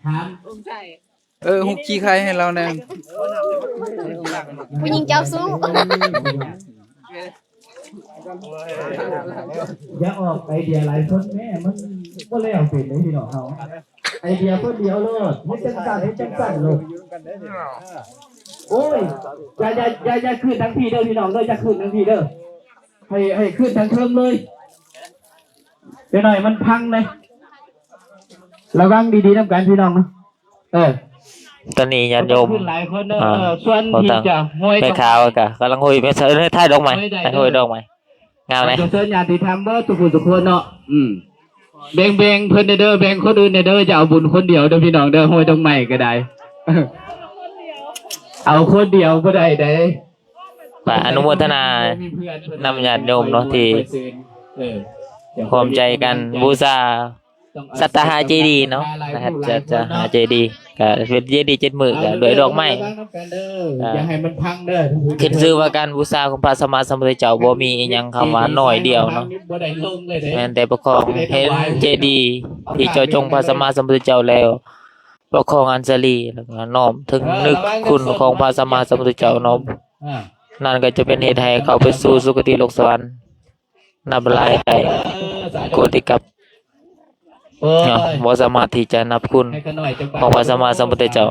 ຖາມ ອົງໃດ ເອີ ຮຸກຂີ້ໄຄໃຫ້ລາວແດ່ ຜູ້ຍິງເຈົ້າຊູ້ ຢ່າອອກໄອເດຍຫຼາຍຄົນແມ້ ມັນບໍ່ແລ້ວເປັນເດ້ພີ່ນ້ອງເຮົາ ໄອເດຍຄົນດຽວໂລດ ເຮັດຈັ່ງຊັ້ນ ເຮັດຈັ່ງຊັ້ນໂລດ. ໂອ້ຍ ຢ່າ ຢ່າ ຢ່າ ຢ່າຂຶ້ນທາງພີ້ເດີພີ່ນ້ອງເດີ ຢ່າຂຶ້ນທາງພີ້ເດີ ໃຫ້ ໃຫ້ຂຶ້ນທາງເທິງເລີຍ ຈັກໜ້ອຍມັນພັງເດ້ ລະວັງດີໆນຳກັນພີ່ນ້ອງເນາະ. ເອີ ຕອນນີ້ຍາດໂຍມ ຂຶ້ນຫຼາຍຄົນເດີ ອ່າ ເອີ ສ່ວນທີ່ຈະຫ້ອຍ ແມ່ຂາວກໍກຳລັງຫ້ອຍ ແມ່ ເອີ ຖ່າຍດອກໄມ້ ຫ້ອຍດອກໄມ້ ງາມເດ້ ເຊີນຍາດຕິທຳເບິດທຸກຜູ້ທຸກຄົນເນາະ ອືມ ແບ່ງໆເພິ່ນແດ່ເດີ ແບ່ງຄົນອື່ນແດ່ເດີ ຢ່າເອົາບຸນຄົນດຽວເດີພີ່ນ້ອງເດີ ຫ້ອຍດອກໄມ້ກໍໄດ້ ເອົາຄົນດຽວບໍ່ໄດ້ເດ້. ກໍອະນຸໂມທະນານຳຍາດໂຍມເນາະ ທີ່ພ້ອມໃຈກັນບູຊາສັດທາຫາເຈດີເນາະ ສັດທາຫາເຈດີ ກໍເປັນເຈດີເຈັດມື້ ກໍດ້ວຍດອກໄມ້ ຢ່າໃຫ້ມັນພັງເດີ ຂຶ້ນຊື່ວ່າການບູຊາຂອງພະສຳມາສຳພຸດທະເຈົ້າ ບໍ່ມີອີ່ຫຍັງຄຳວ່າໜ້ອຍດຽວເນາະ ແມ່ນແຕ່ປະຄອງເຫັນເຈດີທີ່ເຈາະຈົງພະສຳມາສຳພຸດທະເຈົ້າແລ້ວ ປະຄອງອັນສາລີ ແລ້ວກໍນ້ອມເຖິງນຶກຄຸນຂອງພະສຳມາສຳພຸດທະເຈົ້າເນາະ ນັ້ນກໍຈະເປັນເຫດໃຫ້ເຂົ້າໄປສູ່ສຸຄະຕິໂລກສະຫວັນ ນັບຫຼາຍໄດ້ໂກຕິກັບເນາະ ບໍ່ສາມາດທີ່ຈະນັບຄຸນຂອງພະສຳມາສຳພຸດທະເຈົ້າ.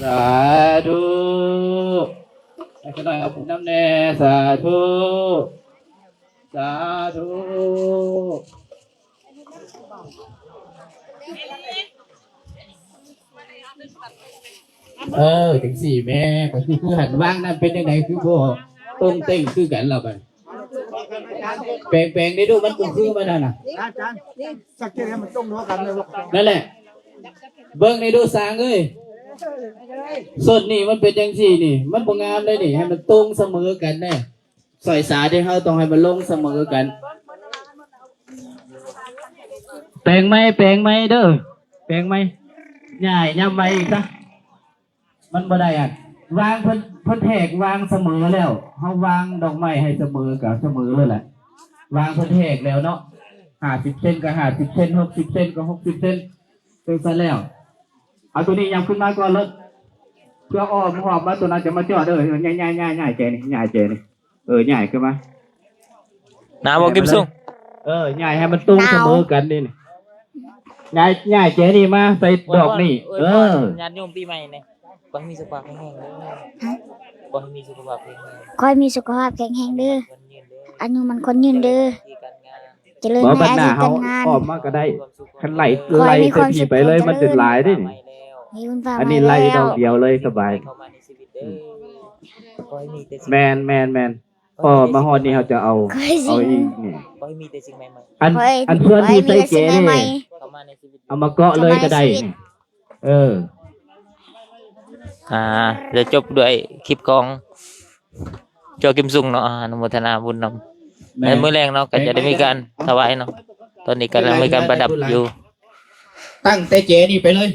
ສາທຸ ໃຫ້ຂ້ານ້ອຍເອົາບຸນນຳແດ່ ສາທຸ ສາທຸ. ເອີ ຈັ່ງຊີ້ແມ່ ກໍຄື ຄືຫັ້ນ ວາງນັ້ນເປັນຈັ່ງໃດ ຄືບໍ່ຕົງເຕັງຄືກັນລະບັດ? ແປງ ແປງໄດ້ດູ ມັນບໍ່ຄືມັນຫັ້ນນະ. ນັ້ນແຫຼະ ເບິ່ງໄດ້ດູ ຊ່າງເອີຍ. ສົ້ນນີ້ມັນເປັນຈັ່ງຊີ້ນີ້ ມັນບໍ່ງາມເດ້ນີ້. ໃຫ້ມັນຕົງສະເໝີກັນແດ່. ສອຍສາທີ່ເຮົາຕ້ອງໃຫ້ມັນລົງສະເໝີກັນ. ແປງໃໝ່ ແປງໃໝ່ເດີ ແປງໃໝ່. ຍ້າຍ ຍ້າຍໃໝ່ອີກຊະ. ມັນບໍ່ໄດ້ອັນ ວາງ ເພິ່ນ ເພິ່ນແທກວາງສະເໝີແລ້ວ ເຮົາວາງດອກໄມ້ໃຫ້ສະເໝີກໍສະເໝີໂລດແຫຼະ. ວາງເພິ່ນແທກແລ້ວເນາະ ຫ້າສິບເຊັນກໍຫ້າສິບເຊັນ ຫົກສິບເຊັນກໍຫົກສິບເຊັນ ຈັ່ງຊັ້ນແລ້ວ. ເອົາໂຕນີ້ຫຍັບຂຶ້ນມາກ່ອນໂລດ ເພື່ອອ້ອມຮອບມາ ໂຕນັ້ນຈະມາຈອດເດີ. ຍ້າຍ ຍ້າຍ ຍ້າຍ ຍ້າຍແຈນີ້ ຍ້າຍແຈນີ້. ເອີ ຍ້າຍຂຶ້ນມາ. ໜາວບໍ່ ກິມຊຸງ? ເອີ ຍ້າຍໃຫ້ມັນຕົງສະເໝີກັນນີ້. ຍ້າຍ ຍ້າຍແຈນີ້ມາໃສ່ດອກນີ້. ເອີ ຍາດໂຍມປີໃໝ່ນີ້ ຂໍໃຫ້ມີສຸຂະພາບແຂງແຮງເດີ ຂໍໃຫ້ມີສຸຂະພາບແຂງແຮງເດີ ອາຍຸໝັ້ນຂວັນຍືນເດີ ຈະເລີນໃນອາຊີບການງານ. ອອກມາກໍໄດ້ ຄັນໄລ່ ໄລ່ໃສ່ພີ້ໄປເລີຍ ມັນຈະຫຼາຍເດ້ນີ້. ອັນນີ້ໄລ່ດອກດຽວເລີຍສະບາຍ. ແມ່ນ ແມ່ນ ແມ່ນ. ພໍມາຮອດນີ້ເຮົາຈະເອົາ ເອົາອີກນີ້. ອັນ ອັນສ່ວນທີ່ໃສ່ແຈນີ້ ເອົາມາເກາະເລີຍກໍໄດ້ນີ້. ເອີ ອ່າ ຈະຈົບດ້ວຍຄລິບຂອງ ຈໍ ກິມຊຸງເນາະ ອາ ອະນຸໂມທະນາບຸນນຳ. ໃນມື້ແລງເນາະ ກໍຈະໄດ້ມີການຖວາຍເນາະ. ຕອນນີ້ກຳລັງມີການປະດັບຢູ່. ຕັ້ງແຕ່ແຈນີ້ໄປເລີຍ